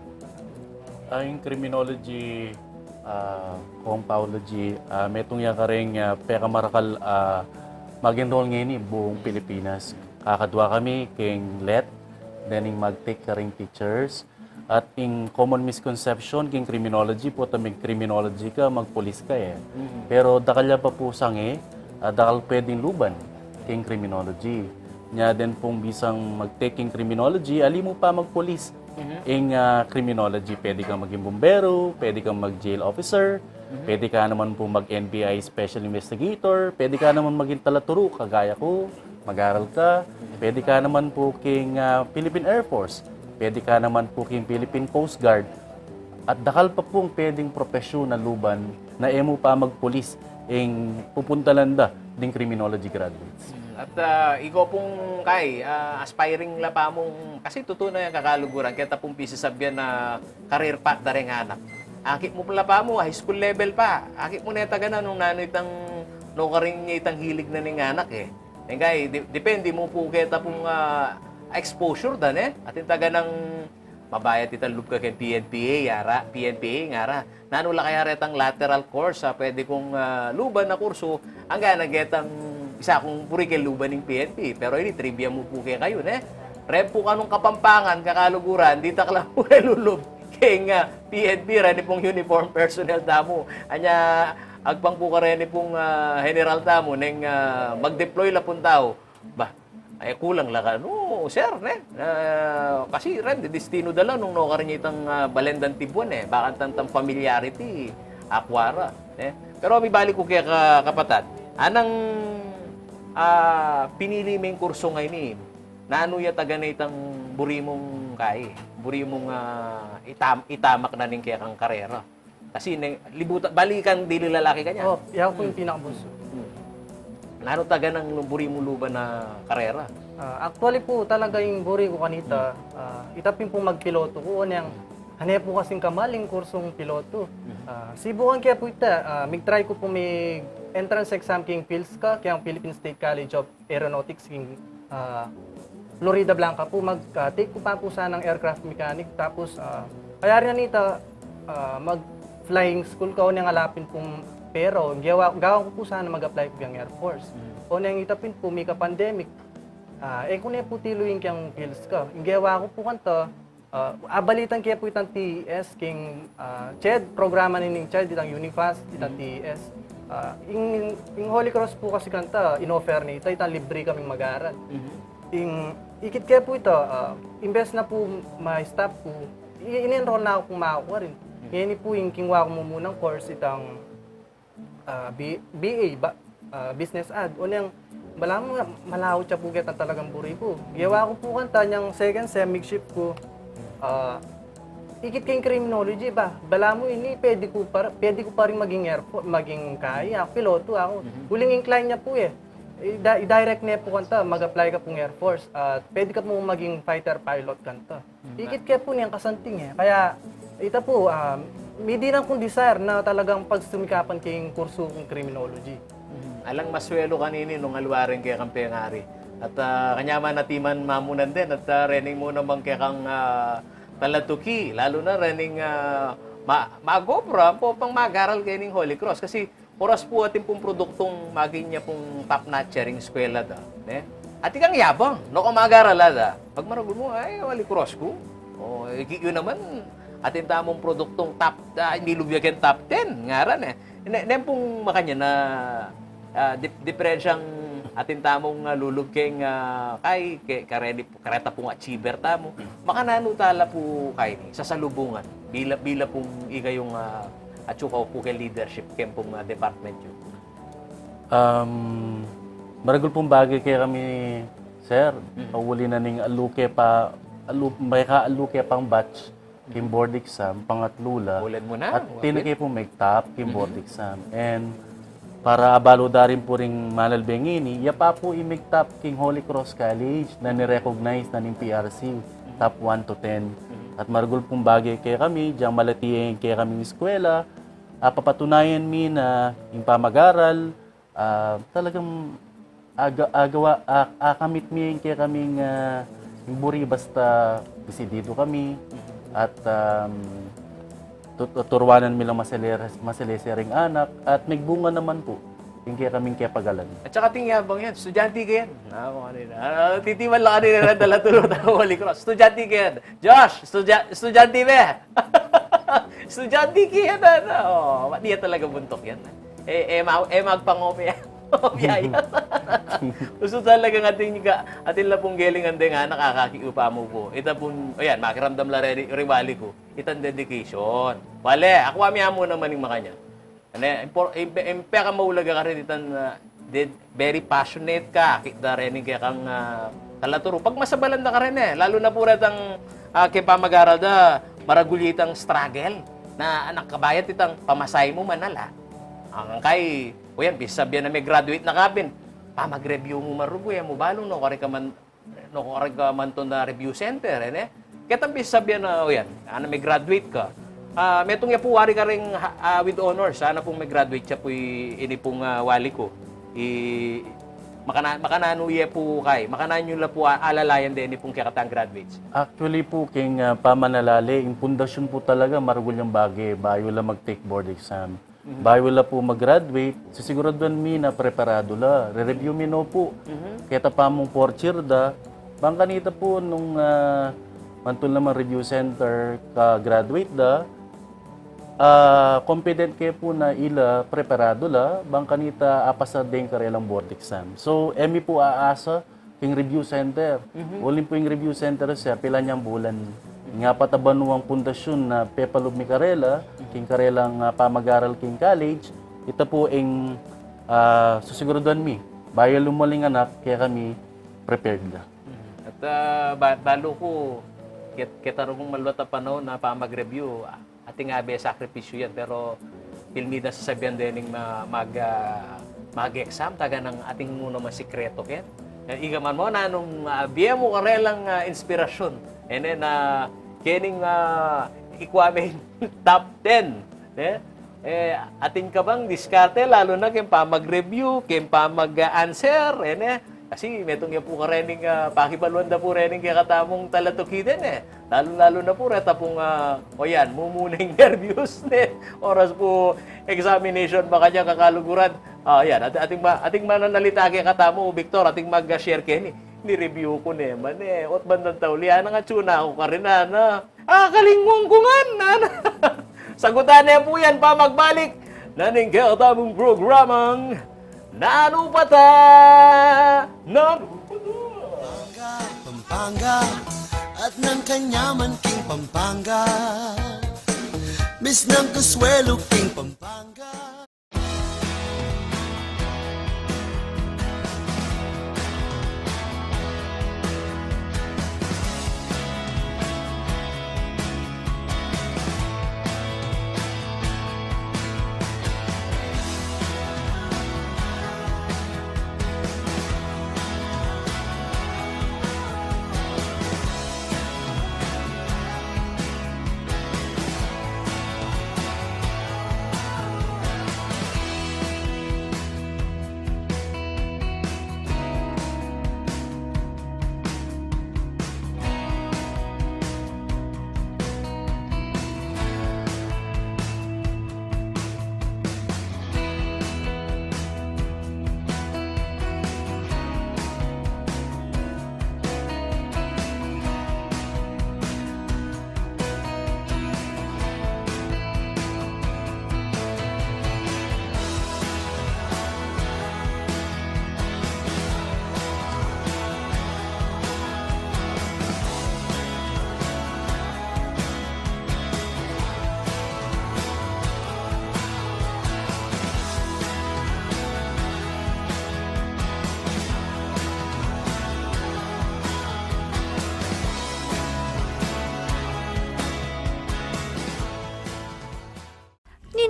Ah, ing criminology, ah, Kong Paolo G, ah, metung ya kareng, ah, pekamarakal, ah, mag-enroll ngeni buung Pilipinas. Kakadwa kami keng let, then ing mag-take kareng teachers, at ing common misconception king criminology, pota mag-criminology ka, magpulis ka, e. Mhm. Pero dakal ya pa pu sange, ah, dakal pwedeng luban king criminology. Nya den pung bisang mag-take king criminology, ali mu pa magpulis. Mhm. Ing, ah, criminology, pwede kang maging bumbero, pwede kang mag-jail officer, mhm, pwede ka naman pu mag-N B I special investigator, pwede ka naman maging talaturu, kagaya ku, mag-aral ka, pwede ka naman pu king, ah, Philippine Air Force, pwede ka naman pu king Philippine Coast Guard. At dakal pa pung pwedeng propesyon a luban na e mu pa magpulis ing pupuntalan da ding criminology graduates. Hmm, at, ah, ikaw pung kai, ah, aspiring la pa mung, kasi tutu na yang kakaluguran, keta pung pisasabian na career path da reng anak. Akit mu la pa mu, high school level pa. Akit mu ne taga na nung nanu itang, no, karing itang hilig na ning anak, e. Engkay, de-, depende mu pu keta pung, ah, exposure da, ne? Atin taga nang mabayat itang lub ka keng P N P A, yara, P N P A, ngara. Nanu la kaya retang lateral course, ah, pwede kung, ah, luban na kursu, angga na ketang isa kung buri keng luban ning P N P. Pero ini, trivia mu pu kekayu, ne? Reng pu kanung Kapampangan, kakaluguran, ditak la pu re lulub keng, ah, P N P, reni pung uniform personnel tamu. Anya, agpang pu kareni pung, ah, general tamu, neng, ah, mag-deploy la pung tau. Ba, ay kulang la kanu, sir, ne? Ah, kasi ren, didistinu da la nung no karin itang, ah, balen dang tibuan, e. Bakantang tang familiarity, akua ra, ne? Pero mibalik ku keka kapatad, anang, ah, pinili meng kursu ngeni, nanu ya taga na itang buri mung kai, buri mung, ah, itam-, itamak na ning kekang karera? Kasi neng, libutan, balikan dili lalaki kanyan. Oh, yaku pu ing pinakabunsu. Hmm. Nanu taga nang buri mung luban a karera? Ah, actually pu, talaga ing buri ku kanita, ah, itapin pung magpiloto ku, o neng, ane pu kasing kamal ing kursung piloto. Ah, sibukan ke pu ita, ah, mig-try ku pu mig-entrance exam king PHILSCA, keng Philippine State College of Aeronautics king, ah, Floridablanca pu, mag, ah, take ku pa pu sanang aircraft mechanic, tapos, ah, kayari na nita, ah, mag-flying school ka, o neng alapin pung pera, o, gawa, gawan ku pu sana mag-apply ku keng Air Force. Mm. O neng itapin pu, mika-pandemic, ah, e ku ne pu tiluin keng PHILSCA. Ing gewa ku pu kanta, ah, abalitan ke pu itang T E S, king, ah, CHED, programa na ning CHED, itang UNIFAST, itang T E S. Ah, ing, ing Holy Cross pu kasi kanta, in-offer na ita, itang libre kaming mag-aral. Mhm. Ing, ikit ke pu ita, ah, imbes na pu ma-stop ku, i-, in-enroll na ku pu maku karin. Mhm. Ngeni pu, ing kingwa ku mumunang course, itang ah, B-, B A, ba, ah, business ad. O neng, balamu, malaut ya pu ketang talagang buri ku. Gewa ku pu kanta nyang second sem, mig-shift ku. Ah, ikit keng criminology ba? Balamu ini, pwede ku pa, pwede ku pa rin maging airport, maging kai, aku, piloto aku. Mhm. Uling incline ya pu e. I-, i-direct ne pu kanta, mag-apply ka pung Air Force. At pwede ka pung maging fighter pilot kanta. Ikit ke pu neng kasanting e. Kaya, ita pu, ah, midinan kung desire na talagang pagsumikapan king kursu kung criminology. Mhm. Alang maswelu kanini nung alwaren kekang pengari. At, ah, kanyaman atiman mamunan din, at, ah, reni mu naman kekang, ah, talatuki, lalu na rening, ah, ma-, magobra, ampo pang mag-aral kening Holy Cross. Kasi oras pu atin pung produktung maging ya pung top notch ya ring eskwela da, ne? Atin kang yabang, no, kung mag-aral da. Pag maragul mu, ay, Holy Cross ku. O, iki yu naman, atin tamung produktung top, ah, milub ya keng top ten, ngaran, e. Ne, ne pung makanyan na, ah, dip-, diperensyang atin tamung, ah, lulub keng, ah, kay, ke-, kareni, kareta pung achiever tamu. Makananu tala pu keni, sasalubungan, bila, bila pung ikayung, ah, atsu kaupu keng leadership keng pung, ah, department yu? Um, maragul pung bage kekami, sir. Mm. Pauli na ning alu ke pa, alu, mekaalu ke pang batch king board exam, pangatlu la. Bulan mu na, at tinu ke pung meg-top king board exam. And para abalu da rin pu ring manalbe ngeni, ya pa pu ing meg-top king Holy Cross College na ni-recognize na ning P R C, top one to ten. At maragul pung bage kekami, diyang malati ya ing kekaming eskwela, a, papatunayan mi na ing pamag-aral, ah, talagang aga-, agawa, a-, akamit mi ing kekaming, ah, ing buri basta desididu kami at, um, tut-, turuanan mi lang masele-, masalese ring anak at megbunga naman pu ing kekaming kepagalan. At saka ating yabang yan, estudyante ke yan. Ah, kung ano yun. Ah, titiman lang kanina na dala tulo tayo Holy Cross. Estudyante ke yan. Josh, estudya-, estudyante me. Estudyante ke yan, ano? O, mati ya talaga buntuk yan. E, e, ma-, e, magpangopya. Opya yan. Gustu talaga atin ka, atin la pung gelingan deng anak, akakit yu pa mu pu. Ita pung, o yan, makiramdam la reni, ring wali ku. Itang dedication. Wale, aku, ami amu naman ing makanyan. Ane, impor-, im-, im-, pekamaulaga karin itang, ah, de-, very passionate ka, akit da rening kekang, ah, talaturu. Pagmasabalan da karin e, lalu na pu retang, ah, keng pamag-aral da, maragul ya itang struggle. Na, anak, kabayat itang pamasahe mu man ala. Ang kay, o yan, pisabyan na me-graduate na ka pin, pamag-review mu man rugu, e mu balu no, kari ka man, no, kari ka man to na review center, e ne? Ketang pisabyan na, o yan, ana me-graduate ka. Ah, metung ya pu wari karing ha-, ah, with honors, ana pung me-graduate ya pu i-, ini pung, ah, wali ku. I-, makana-, makananu ya pu kay, makananu la pu a-, alalayan deni pung kekatang graduates? Actually pu, king, ah, pamanalale, ing pundasyun pu talaga, maragul yang bage, bayu la mag-take board exam. Mhm. Bayu la pu mag-graduate, sisiguraduan mi na preparadu la. Re-review mi no pu. Mhm. Keta pa mung fourth year da, bang kanita pu nung, ah, mantul naman review center ka-graduate da, ah, confident ke pu na ila preparadu la, bang kanita apasa deng karelang board exam. So, e mi pu aasa, king review center. Mhm. Uling pu ing review center, sir, pilan yang bulan. Ing apat a banuang pundasyun na pepalub mi karela, king karelang, ah, pamag-aral king college, ita pu ing, ah, susiguraduan mi. Bayu lumaling anak, kekami prepared na. Mhm. At, ah, ba-, balu ku, ket-, keta rugul maluat a panaun na pamag-review, ah, atin abe sakripisyu yan, pero pilmi da sasabian dening ma-, mag, ah, mag-exam, taga nang atin mu naman sikretu ken. E, ika man mu, nanung, ah, bie mu karelang, ah, inspirasyun. E ne na kening, ah, ikua me top ten, e? E, atin ka bang diskarte, lalu na ken pamag-review, ken pamag-answer, e ne? Kasi metung ya pu karening, ah, pakibaluan da pu rening kekatamung talatuki den, e. Lalu-lalu na pu reta pung, ah, o yan, mumuneng nervyos, ne? Oras pu examination, baka niya kakaluguran. Ah, yan, at-, ating ma-, ating mananalita kekatamu, Victor, ating mag-share keni. Ni-review ku ne man, e. Ot bandang tauli, ana, atsu na ku karin, ana. Ah, kalingwan ku ngan, ana. Sagutan ne pu yan pamagbalik na ning kekatamung programang Nanu pa ta? Nanu pa ta? Pampanga, Pampanga, at nang kanyaman king Pampanga. Miss nang kasuelo king Pampanga.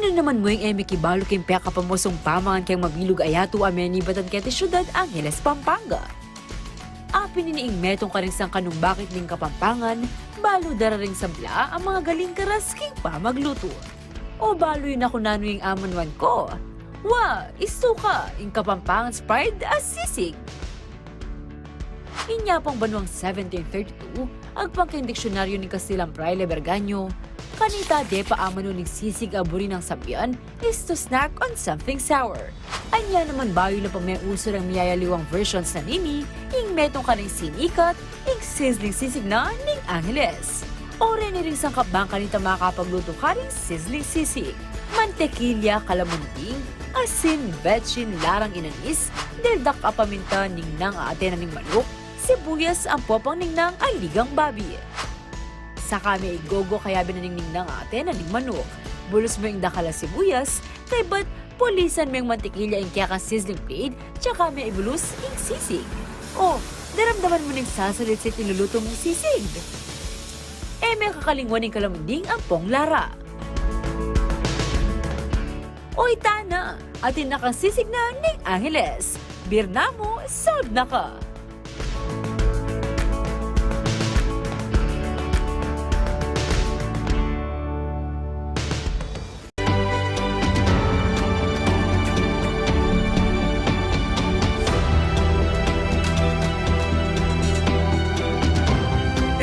Anu naman mu ing e mikibalu king pekapamusung pamangan keng mabilug a yatu a menibatan keti syudad Angeles, Pampanga? Apin ini ing metung karing sangkanumbakit ning Kapampangan, balu dararing sabla a mangagaling karas king pamaglutu. O balu yu na ku nanu ing amanuan ku? Wa, isuka ing Kapampangan's pride a sisig. Inya pang banuang seventeen thirty-two, agpang keng diksyonaryo ning Kastilang Fraile Berganyo, kanita de pa amanu ning sisig a buri nang sabian is to snack on something sour. Anya naman bayu la pa meuso reng miyayaliwang versions na nini, ing metung karing sinikat, ing sizzling sisig na ning Angeles. O reni ring sangkap bang kanita makapaglutu karing sizzling sisig. Mantekilya, kalamunding, asin, betsin, larang inanis, deldak a paminta, ningnang a ate na ning manuk, sibuyas, ampo pang ningnang a ligang babi. Saka me igogo kayabe na ning ningnang a ate na ning manuk. Bulus mu ing dakal a sibuyas, kaybat pulisan meng mantekilya ing kekang sizzling plate, tsaka me ibulus ing sisig. O, daramdaman mu ning sasalitsit ing lulutu mung sisig. E me kakalingwan ing kalamunding ampong lara. O ita na, atin na kang sisig na ning Angeles. Birna mu, solve na ka.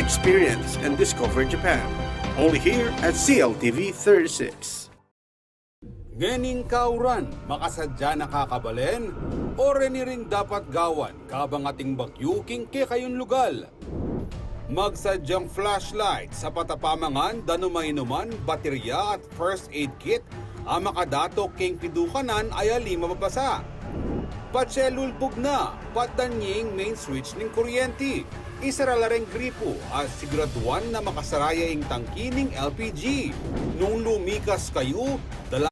Experience and discover Japan. Only here at C L T V thirty-six. Ngening kauran, makasadya na ka kabalen, o reni ring dapat gawan, kabang ating bagyu king kekayung lugal. Magsadyang flashlight, sapat a pamangan, danum a inuman, baterya at first aid kit, a makadato king pidukanan a alim a mabasa. Patse lulbug na, patdan ye ing main switch ning kuryenti. Isara la reng gripo, at siguraduan na makasara ya ing tangki ning L P G. Nung lumikas kayu, dala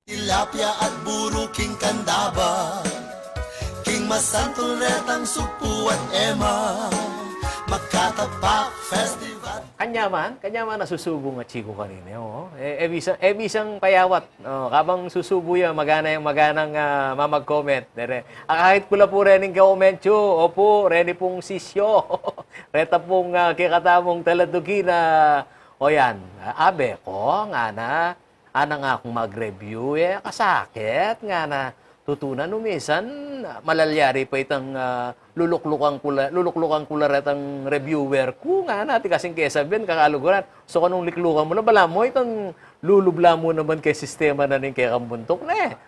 Tilapia at buru king kandaba, king masantul retang sugpu at ema, magkatapak festival. Kanyaman, kanyaman a susubu nga chiku kanini, o. E, e bisa, e bisang payawat. O, kabang susubu ya, magana yang maganang, ah, mamag-comment. Dere. Akahit ku la pu rening comment yu, opu, reni pung sisyo. Reta pung, ah, kekatamung talatuki na, o yan, ah, abe ku, ngana, ana nga kung mag-review, e, kasakit, ngana, tutu na nung misan, malalyari pa itang, ah, luluklukan ku la, luluklukan ku la retang reviewer ku, ngana, atin kasing kesabian, kakaluguran. So, kanung liklukan mu na, balamu itang lulubla mu naman keng sistema na ning kekang buntuk, ne?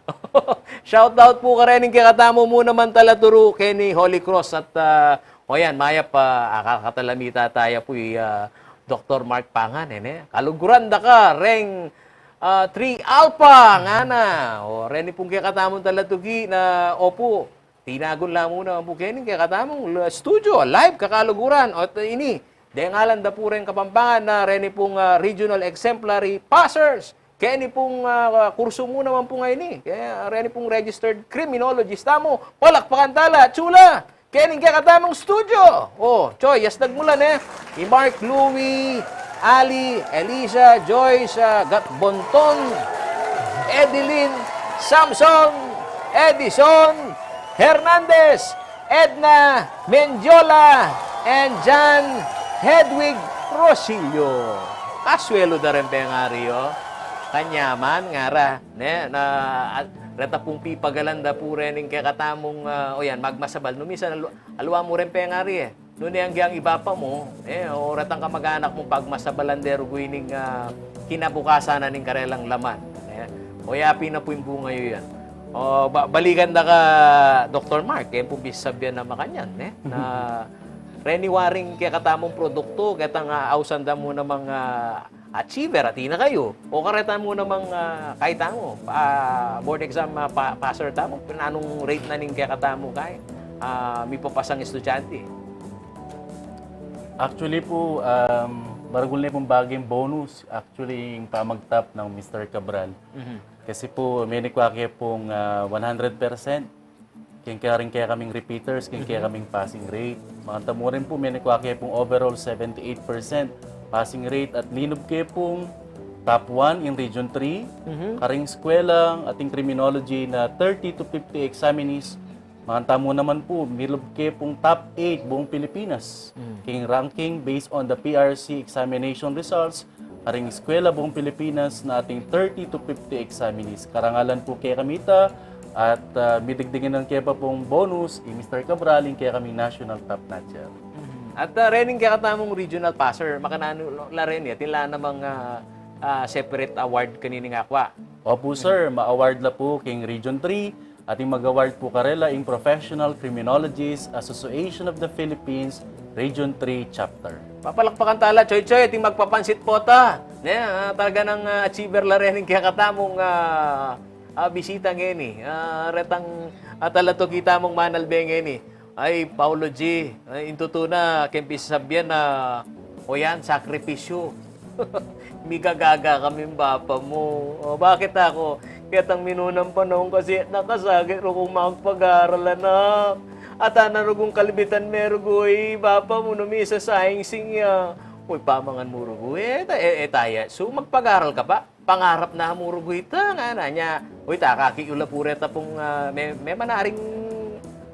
Shout out pu karening kekatamu mu naman talaturu, keni Holy Cross at, ah, o yan, mayap, ah, akakatalamita taya pu i, ah, Doktor Mark Pangan, e, ne? Kaluguran da ka, reng, ah, three Alpha, ngana. O, reni pung kekatamung talatuki na, opu, tinagun la mu naman pu keni ing kekatamung l-, studio, live, kakaluguran. O, t-, ini, dengalan da pu reng Kapampangan na reni pung, ah, regional exemplary passers. Keni pung, ah, kursu mu naman pu ngeni. Kaya reni pung registered criminologist tamu. Palakpakan tala, chula! Keni ing kekatamung studio. O, Choy, yasdag mu la, ne? I Mark, Louie, Ali, Elisa, Joyce, ah, Gatbonton, Edeline, Samson, Edison, Hernandez, Edna, Mendiola, and John Hedwig Rosillo. Kasuelu da rin pengari, o. Kanyaman, ngara, ne, na, at, reta pung pipagalan da pu rening kekatamung, ah, o yan, magmasabal. Nung misan, alu-, alwa mu rin pengari, e. Nune anggang iba pa mu, e, o retang kamag-anak mung pagmasabalan de rugu ining, ah, kinabukasan na ning karelang laman, e. O yapin na pu ing bunga yu yan. O, ba-, balikan da ka, Doktor Mark, e, pu bisabian na makanyan, e, na reni waring kekatamung produktu, ketang, ah, ausan da mu namang, ah, achiever, atin na kayu. O kareta mu namang, ah, kaytamu, ah, board exam, ah, pa-, passer tamu, nanung rate na ning kekatamu kay, ah, mipapasang estudyante? Actually pu, um, maragul ne pung baging bonus, actually, ing pamagtap nang Mister Cabral. Mhm. Kasi pu, menikwa ke pung, ah, one hundred percent. Keng karing kekaming repeaters, keng kekaming passing rate. Makantamu rin pu, menikwa ke pung overall seventy-eight percent passing rate at linub ke pung top one in Region three, karing eskwela ating criminology na thirty to fifty examinees. Makantamu naman pu, milub ke pung top eight buong Pilipinas. Keng ranking based on the P R C examination results, karing eskwela buong Pilipinas na ating thirty to fifty examinees. Karangalan pu kekami ita, at, ah, midigdigan ke pa pung bonus i Mister Cabral, ing kekaming national top notcher. At, ah, rening kekatamung regional passer, makananu la reni, atin la namang, ah, ah, separate award kanini nga kwa? Opu, sir, ma-award la pu keng Region three, ating mag-award pu karela ing Professional Criminologists Association of the Philippines Region three Chapter. Papalakpakan tala, Choy Choy, ating magpapansit pota. Ne, ah, talaga nang, ah, achiever la rening kekatamung, ah, ah, bisita ngeni. Ah, retang, ah, talatuki tamung manalbe ngeni. Ay, Paulo G, ay, ing tutu na, keng pisasabian na, o yan, sakripisyu. Migagaga kaming bapa mu. O, bakit aku? Ketang minunang panaun kasi nakasakit rugung makapag-aral, anak. At ana rugung kalbitan me rugu i bapa mu, numisasayang sing ya. Uy, pamangan mu rugu, e, ta- e, e, taya. So, magpag-aral ka pa? Pangarap na mu rugu ita, ngana. Nya, uy, takaki yu la pu reta pung, ah, me, me manaring,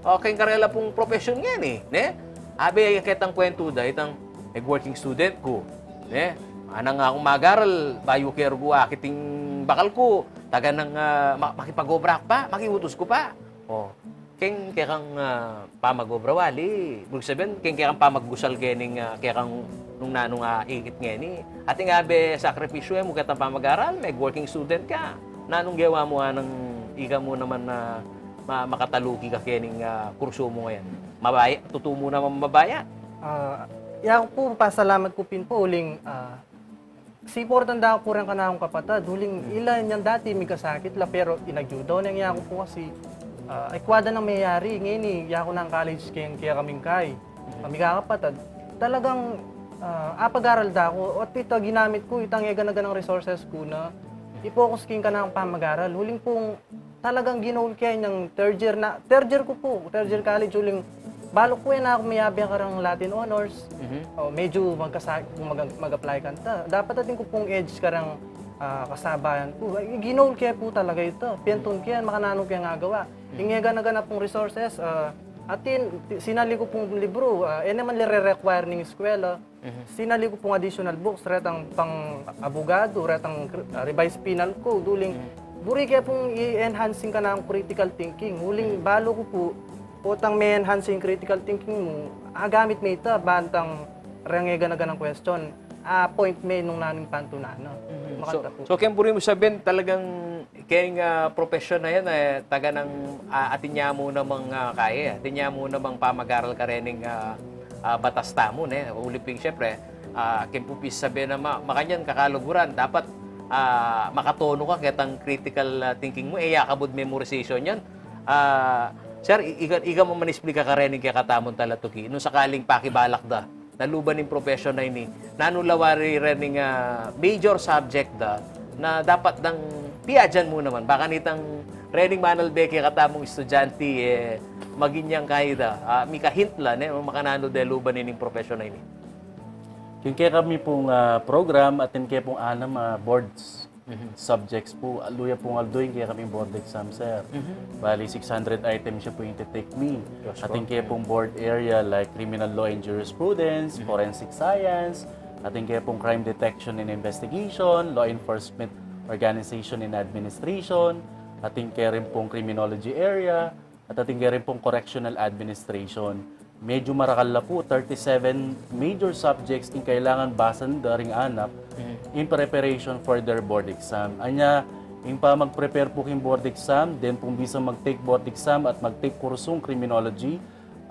o, keng karela pung profesyon ngeni, ne? Abe, ketang kwentu da, itang, e, working student ku, ne? Ana nga kung mag-aral, bayu ke rugu akit ing bakal ku, taga nang, ah, ma- makipag-obra ku pa, makiutus ku pa. O, keng kekang, ah, pamag-obra wali, ibig sabian, keng kekang pamagusal kening, ah, kekang nung nanung, ah, ikit ngeni. Atin abe sakripisyu e mu ketang pamag-aral, meg-working student ka. Nanung gewa mu anang ika mu naman na ma- makataluki ka kening, ah, kursu mu ngeni? Mabaya, tutu mu naman mabaya? Ah, yaku pu, pasalamat ku pin pu uling, ah, siportan da ku pu reng kanakung kapatad, uling ila nyan dati mikasakit la, pero inagyuda ne nang yaku pu kasi, ah, ikwa da nang meyari, ngeni yaku nang college keng kekaming kai. Kami kakapatad, talagang, ah, apag-aral da ku, at ita ginamit ku itang eganaganang resources ku na i-focus king kanakung pamag-aral. Uling pung talagang ginoal ke nang third year na, third year ku pu, third year college, uling balu ku e na ku miyabe kareng Latin Honors. O, medyu magkasa- mag- mag-apply kanta. Dapat atin ku pung edge kareng, ah, kasabayan ku. Ay, ginoal ke pu talaga ita. Piyantun ke yan, makananu ke agawa. Ing eganaganang pung resources, ah, atin, ti- sinali ku pung libru, ah, e naman le re-require ning eskwela. Sinali ku pung additional books, retang pang-abogado, retang, ah, revised penal code, uling buri ke pung i-enhance ing kanakung critical thinking. Uling balu ku pu, potang me-enhance ing critical thinking mu, agamit me ita bantang reng eganaganang question, a-point me nung nanu ing pantunan na. Makanta pu. So, keng buri mu sabian, talagang keng, ah, profesyon na yan, e, taga nang, ah, atin ya mu namang, ah, kaya, atin ya mu namang pamag-aral karening, ah, ah, batas tamu, ne? Uli pin, siyempre, ah, keng pu pisasabian na ma- makanyan kakaluguran, dapat, ah, makatono ka ketang critical, ah, thinking mu, e ya kabud memorization yan. Ah, sir, i- iga, iga mu man isplika karening kekatamung talatuki, nung sakaling pakibalak da na luban ing profesyon a ini, nanu la wari rening, ah, major subject da na dapat dang piadyan mu naman, ba kanitang rening manalbe kekatamung estudyante, e, maging yang kaya da, ah, mika-hint la, ne, makananu de luban ining profesyon a ini? Keng kekami pung, ah, program, atin ke pung anam a boards subjects pu, aldo ya pung aldo ing kekaming board exam, sir. Bali, six hundred items ya pu ing titake mi. Atin ke pung board area like criminal law and jurisprudence, forensic science, atin ke pung crime detection and investigation, law enforcement organization and administration, atin ke rin pung criminology area, at atin ke rin pung correctional administration. Medyu marakal la pu, thirty-seven major subjects ing kailangan basan da ring anak in preparation for their board exam. Anya, ing pamag-prepare pu king board exam, then pung bisang mag-take board exam at mag-take kursung criminology,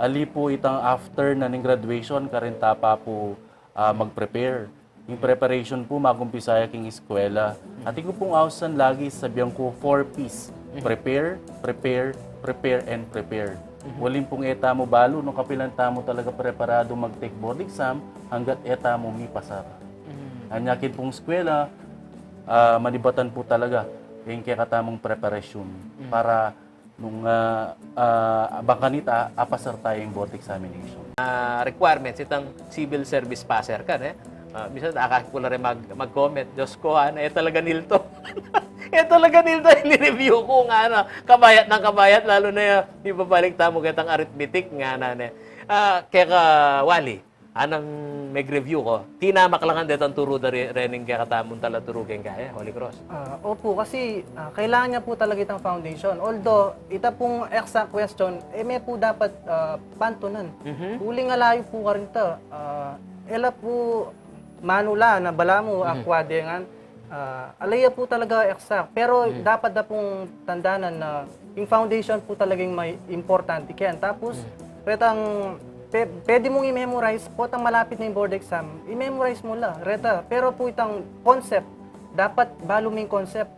ali pu itang after na ning graduation, karin ta pa pu, ah, mag-prepare. Ing preparation pu, magumpisa ya king eskwela. Atin ku pung ausan lagi, sabian ku four P's. Prepare, prepare, prepare, and prepare. Uling pung e tamu balu nung kapilan tamu talaga preparadu mag-take board exam, anggat e tamu mipasar. Anya king pung eskwela, ah, manibatan pu talaga ing kekatamung preparasyon para Nung, ah, ah, bang kanita, apasar taya ing board examination. Ah, requirements, itang civil service passer ka, ne? Ah, minsan, akakit ku la rin mag-, mag-comment, "Diyos ko, ha, e talaga nilto." E talaga nilto, ini-review ku, ngana. Kabayat nang kabayat, lalu na, ibabalik tamu ketang arithmetic, ngana, ne? Ah, keka Wally, anang meg-review ku, tinamak la ngan detang turu da re-, rening kekatamung talaturu keng kaya, Holy Cross. Ah, opu, kasi, ah, kailangan niya po talaga itang foundation. Although, ita pong exact question, e me po dapat, ah, pantunan. Mhm. Uling alayu po karin ta, ah, e la po manula na balamu, Mhm. akwa de ngan, ah, ala ya po talaga exact. Pero Mhm. dapat da pong tandanan na ing foundation po talaga ing may importante ken. Tapos, Mhm. retang, pe-, pwede mung i-memorize, potang malapit na ing board exam, i-memorize mu la, reta. Pero po itang concept, dapat balu me ing concept.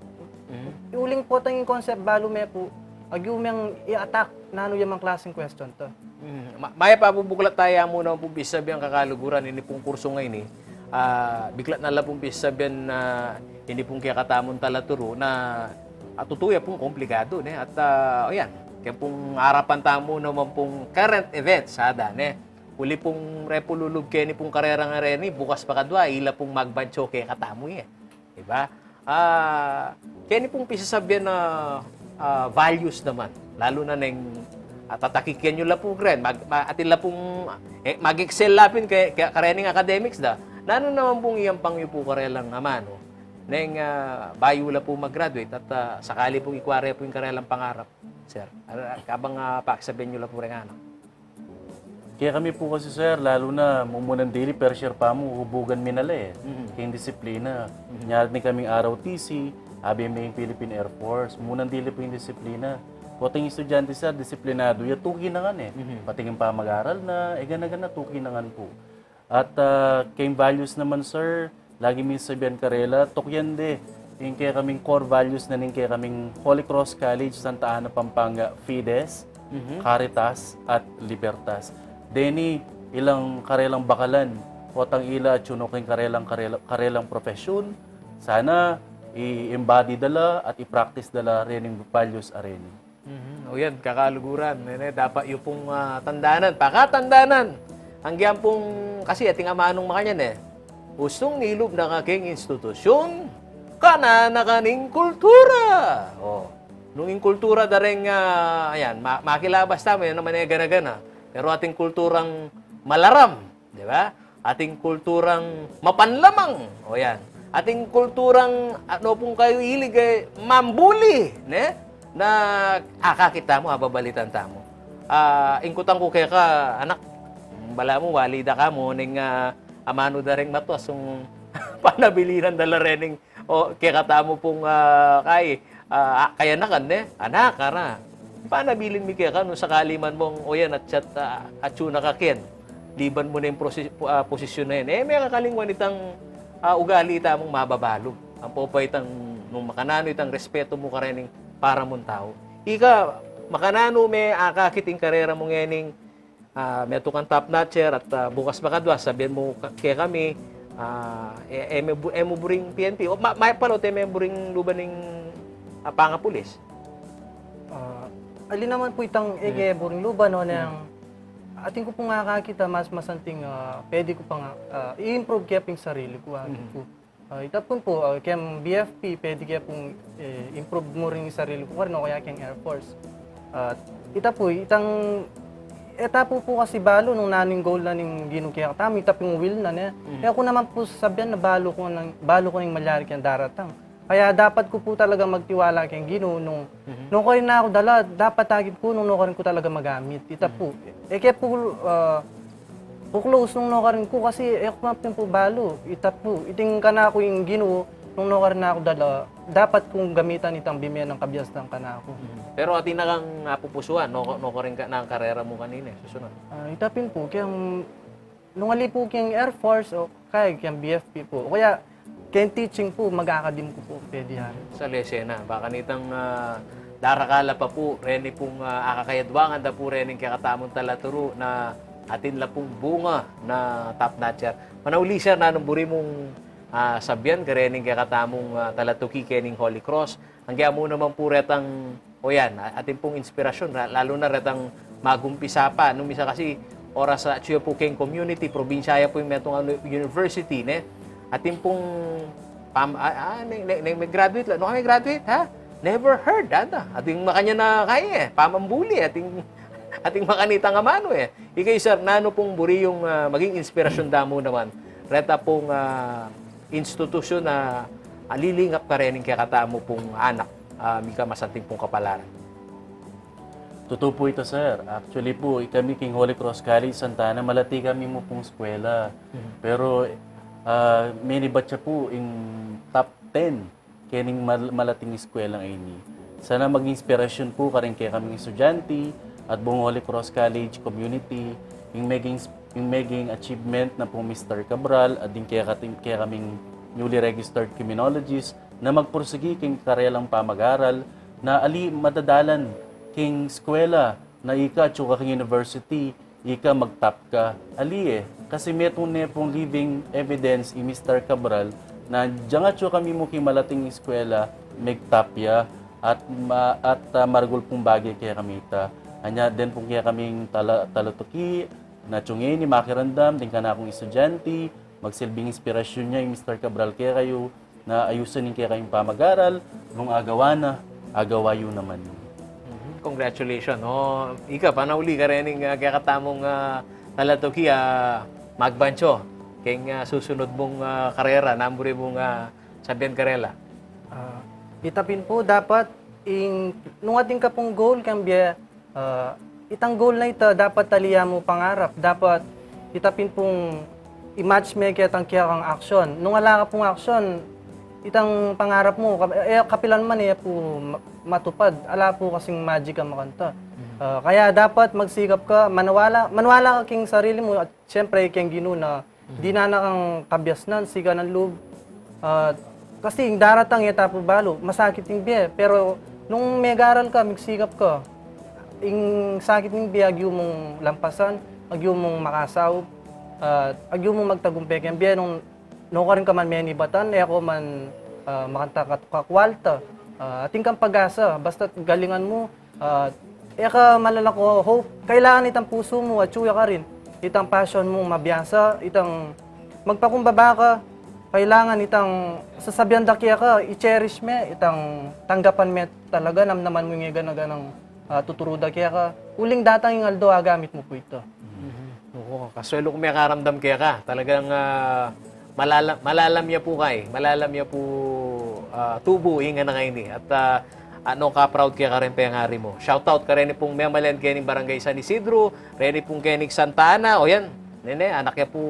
Mhm. Uling potang ing concept balu me po, agyu meng i-attack nanu ya mang klaseng question ta. Mhm. Ma-, mayap a pu, buklat taya mu naman pung pisasabian, kakaluguran, ini pung kursu ngeni. Ah, biklat na la pung pisasabian na ini pung kekatamung talaturu na, ah, tutu ya pung komplikadu, ne? At, ah, o yan, kaya pung arapan tamu naman pung current events, ada, ne? Uli pung repululub keni pung karerang areni, bukas pa kadua, ila pung magbancho kekatamu, e. Di ba? Ah, keni pung pisasabian na, ah, values naman. Lalu na neng, ah, tatakik yu la pu ren, mag-, ma-, atin la pung, e, mag-excel la pin ke-, ke-, karening academics da. Nanu naman pung iyampang yu pu karelang amanu neng, ah, bayu la pu mag-graduate at, ah, sakali pung ikua re pu ing karelang pangarap, sir? Ara, kabang, ah, pakisabian yu la pu reng anak. Kekami pu kasi, sir, lalu na, mu-, munang dili, first year pa mu, hubugan mi na la, e. Mhm. Keng disiplina. Mhm. Nyari ne kaming R O T C, abe me ing Philippine Air Force, munang dili pu ing disiplina. Potang estudyante, sir, disiplinadu ya, tuki na ngan, e. Mhm. Pati ing pamag-aral na, e, gana-gana, tuki na ngan pu. At, ah, keng values naman, sir, lagi ming sasabian karela, tukyan de ing kekaming core values na ning kekaming Holy Cross College, Santa Ana, Pampanga, Fides, Mhm. Caritas, at Libertas. Deni, ilang karelang bakalan, potang ila atyu no keng karelang, karela-, karelang profesyon, sana i-embody da la at i-practice da la rening values a reni. Mhm. O yan, kakaluguran, nene, dapat yu pung, ah, tandanan, pakatandanan. Anggian pung, kasi ating amanung makanyan, e. Ustung nilub na ka keng institusyun, kanan na ka ning kultura. O, nung ing kultura da reng, ah, ayan, ma-, makilabas tamu, yan naman e gana-gana. Pero ating kulturang malaram, di ba? Ating kulturang mapanlamang. O yan. Ating kulturang, ano pung kayu ilig, e, mambuli, ne? Na akakit tamu, ababalitan tamu. Ah, ing kutang ku keka, anak, balamu, wali da ka mu, ning, ah, amanu da reng matuas, ung panabilinan da la rening, o, kekatamu pung, ah, kai, ah, kayanakan, ne? Anak, ara. Panabilin mi keka, nung sakali man mung, o yan, at, at, ah, atyu na ka ken. Liban mu na ing prosi-, ah, posisyon na yan. E me kakalingwan itang, ah, ugali tamung mababalu. Ampo pa itang, nung makananu itang respeto mu karening para mung tau. Ika, makananu me akakit ing karera mu ngening, ah, metung kang top notcher at, ah, bukas makadua, sabian mu ka-, kekami, ah, e, e me bu-, e mu buring P N P. O, ma-, mayap pala, o, e me buring luban ning, ah, pangapulis. Ah, ali naman pu itang Hmm. e ke buring luban, no, Hmm. nang atin ku pung akakit a mas masanting, ah, pwede ku pang, ah, i-improve ke pung sarili ku, ah, Mhm. ku. Ah, ita pun pu, ah, keng B F P, pwede ke pung, eh, improve mu rin ing sarili ku karin, o kaya keng Air Force. Ah, ita pu, itang, ita pu pu kasi balu nung nanu ing goal na ning Ginu kekatamu, ita pung will na, ne? Mhm. E ku naman pu sasabian na balu ku nang, balu ku nang malyari keng daratang. Kaya dapat ku pu talaga magtiwala keng Ginu nung Mhm. nukarin na ku dala, dapat atin pu nung nukarin ku talaga magamit. Ita Mhm. pu, e ke pu, ah, pu close nung nukarin ku kasi e ku man pin pu balu. Ita pu, iting kanaku ing Ginu nung nukarin na ku dala, dapat kung gamitan itang bimenang kabiasnan kanaku. Mhm. Pero atin na kang apupusuan, nu-, nukarin ka na ing karera mu kanini, susunod? Ah, ita pin pu, keng nung ali pu keng Air Force o kaya keng B F P pu. O kaya keng teaching pu, mag-academe ku pu, pwede ya rin. Sa lesena, baka nitang, ah, darakal la pa pu, reni pung, ah, akakayadwangan da pu, rening kekatamung talaturu na atin la pung bunga na top notcher. Manang uli, sir, nanung buri mung, ah, sabian karening kekatamung, ah, talatuki kening Holy Cross. Anggian mu naman pu retang O yan, a-, atin pung inspirasyon, ra-, lalo na retang magumpisa pa. Nung misa kasi, oras a atyu ya pu keng community, probinsya ya pu ing metung a university, ne? Atin pung pam-, a-, a-, ne-, ne-, ne-, me-graduate la. Nung ka me-graduate, ha? Never heard, ata. Atin makanyan a kaya, e. Pamambuli, atin, atin makanitang amanu, e. Ikayu, sir, nanu pung buri yung, a, maging inspirasyon da mu naman reta pung, a, institusyun a, a, lilingap kareng kekatamu pung anak, a, mika masanting pung kapalaran? Tutu pu ita, sir. Actually pu, ikami king Holy Cross College Santa Ana, malati kami mu pung eskwela. Mhm. Pero, a, menibat ya pu ing top ten kening mal-, malating eskwela ngeni. Sana maging inspirasyon pu kareng kekaming estudyante at buong Holy Cross College community, ing meging, ing meging achievement na pung Mister Cabral at ding kekating-, kekaming newly registered criminologist na magpursigi king karelang pamag-aral na ali madadalan king eskwela na ika atyu ka king university, ika mag-top ka. Ali e, kasi metung ne pung living evidence i Mister Cabral na dyang atyu kami mu king malating eskwela, meg-top ya, at ma-, at, a, maragul pung bage kekami ita. Anya den pung kekaming tala-, talatuki, na atyu ngeni makiramdam, ding kanakung estudyante, magsilbing inspirasyon ya i Mister Cabral kekayu, na ayusun ing kekayung pamag-aral, nung agawa na, agawa yu naman. Mhm. Congratulations. O, ika, panauli karening, a, kekatamung, a, talatuki, a, magbancho keng, a, susunud mung, a, karera, nanu buri mung, a, sabian karela? A, ita pin pu dapat ing, nung atin ka pung goal kang bie, a, itang goal na ita, dapat ali ya mu pangarap. Dapat ita pin pung i-match me ketang kekang action. Nung ala ka pung action, itang pangarap mu, ka-, e, kapilan man e pu ma-, matupad. Ala pu kasing magic a makanta. Mhm. A, kaya dapat magsikap ka, maniwala, maniwala ka king sarili mu at siyempre king Ginu na dinan na kang kabiasnan, sikan a lub. A, kasi ing daratang e ta pu balu, masakit ing bie. Pero nung megaral ka, migsikap ka, ing sakit ning bie agyu mung lampasan, agyu mung makasaup, a, agyu mung magtagumpe keng bie. Nung, nung karin ka man menibatan, e ko man, a, makanta kat-, kakwalta, a, atin kang pag-asa, basta't galingan mu, a, e ka malalako hope, kailangan itang pusu mu, atyu ya karin itang passion mung mabiasa, itang magpakumbaba ka, kailangan itang sasabian da keka, i-cherish me, itang tanggapan me talaga, namnaman mu ing gana-ganang, a, tuturu da keka, uling datang ing aldo, agamit mu pu ita. Mhm. Oo, kasuelu kung mekaramdam keka, talagang, a, malala-, malalam ya pu kay, malalam ya pu, a, tubu ing anak a ini. At, a, ano, ka-proud keka rin pengari mu. Shout out kareni pung memalen kening Barangay San Isidro, reni pung kening Santa Ana, o yan, nene, anak ya pu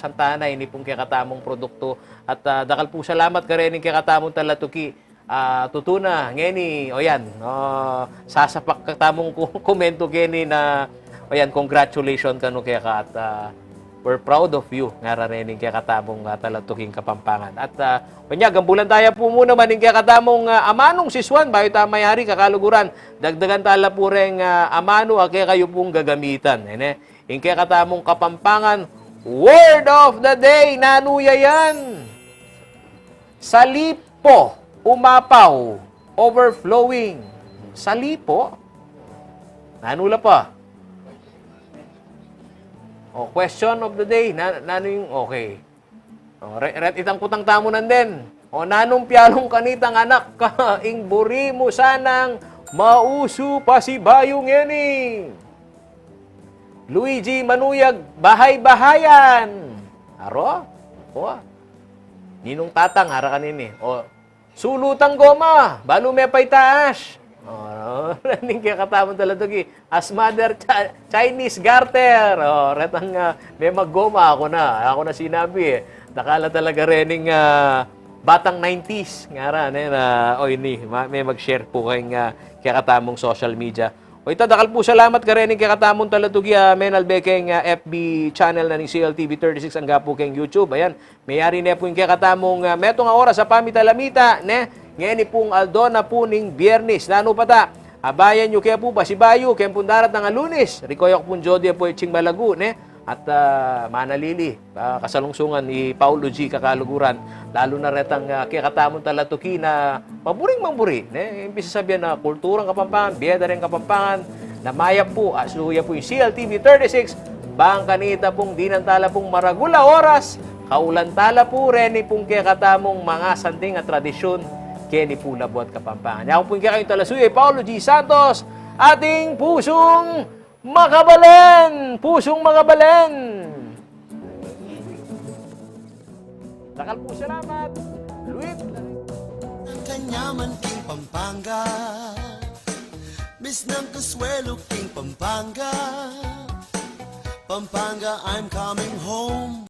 Santa Ana, ini pung kekatamung produktu. At, a, dakal pu salamat karening kekatamung talatuki. A, tutu na, ngeni, o yan, o, sasapak ka tamung ku-, komentu keni na, o yan, congratulations kanu keka at, a, we're proud of you, ngara rening kekatamung, a, talatuking Kapampangan. At, a, o nya, gambulan taya pu mu naman ing kekatamung, a, amanung sisuan, bayu ta mayari, kakaluguran, dagdagan ta la pu reng, a, amanu a kekayu pung gagamitan. Ene, ing kekatamung Kapampangan, word of the day, nanu ya yan? Salipo, umapaw, overflowing. Salipo? Nanu la pa? O, question of the day. Na, nanu ing, okay. O, re-, ret itang kutang tamu nandin. O, nanung pialung kanitang anak, ing buri mu sanang mausu pasibayu ngeni? Luigi Manuyag, bahay-bahayan. Aro? O. Ninung Tatang, ara kanini. O, sulutang goma, balu me pa itaas. O, ning kekatamung talatuki, as mother Chi-, Chinese garter. O, retang, a, me maggoma, aku na. Aku na sinabi, e. Dakal a talaga rening, a, batang nineties. Ngara, ne, na, o, ini, ma-, me mag-share pu keng, a, kekatamung social media. O ita, dakal pu salamat karening kekatamung talatuki, a, menalbe keng, a, F B channel na ning C L T V thirty-six, angga pu keng YouTube. Ayan, meyari ne pu ing kekatamung, a, metung a oras a pamitalamita, ne? Ngeni pung aldo na pu ning Biernes. Nanu pa ta? Abayan yu ke pu pasibayu keng pung daratang a Lunes. Rikoyak pung Jody a pu e ching malagu, ne? at, ah, manalili, ah, kasalungsungan i Paulo G. Kakaluguran, lalu na retang, ah, kekatamung talatuki na maburing maburi, ne? Imbis na sabian na kulturang Kapampangan, bie da ring Kapampangan, na mayap pu, ah, suya pu ing C L T V thirty-six, bang kanita pung dinan tala pung maragul a oras, kaulan tala pu reni pung kekatamung mangasanting a tradisyun keni pu labuad Kapampangan. Yaku pu ing kekayung talasuyu i Paulo G. Santos, ating pusung makabalen! Pusung makabalen! Dakal pung salamat, Luit. Ang kanyaman king Pampanga, Miss ng Consuelo king Pampanga. Pampanga, I'm coming home.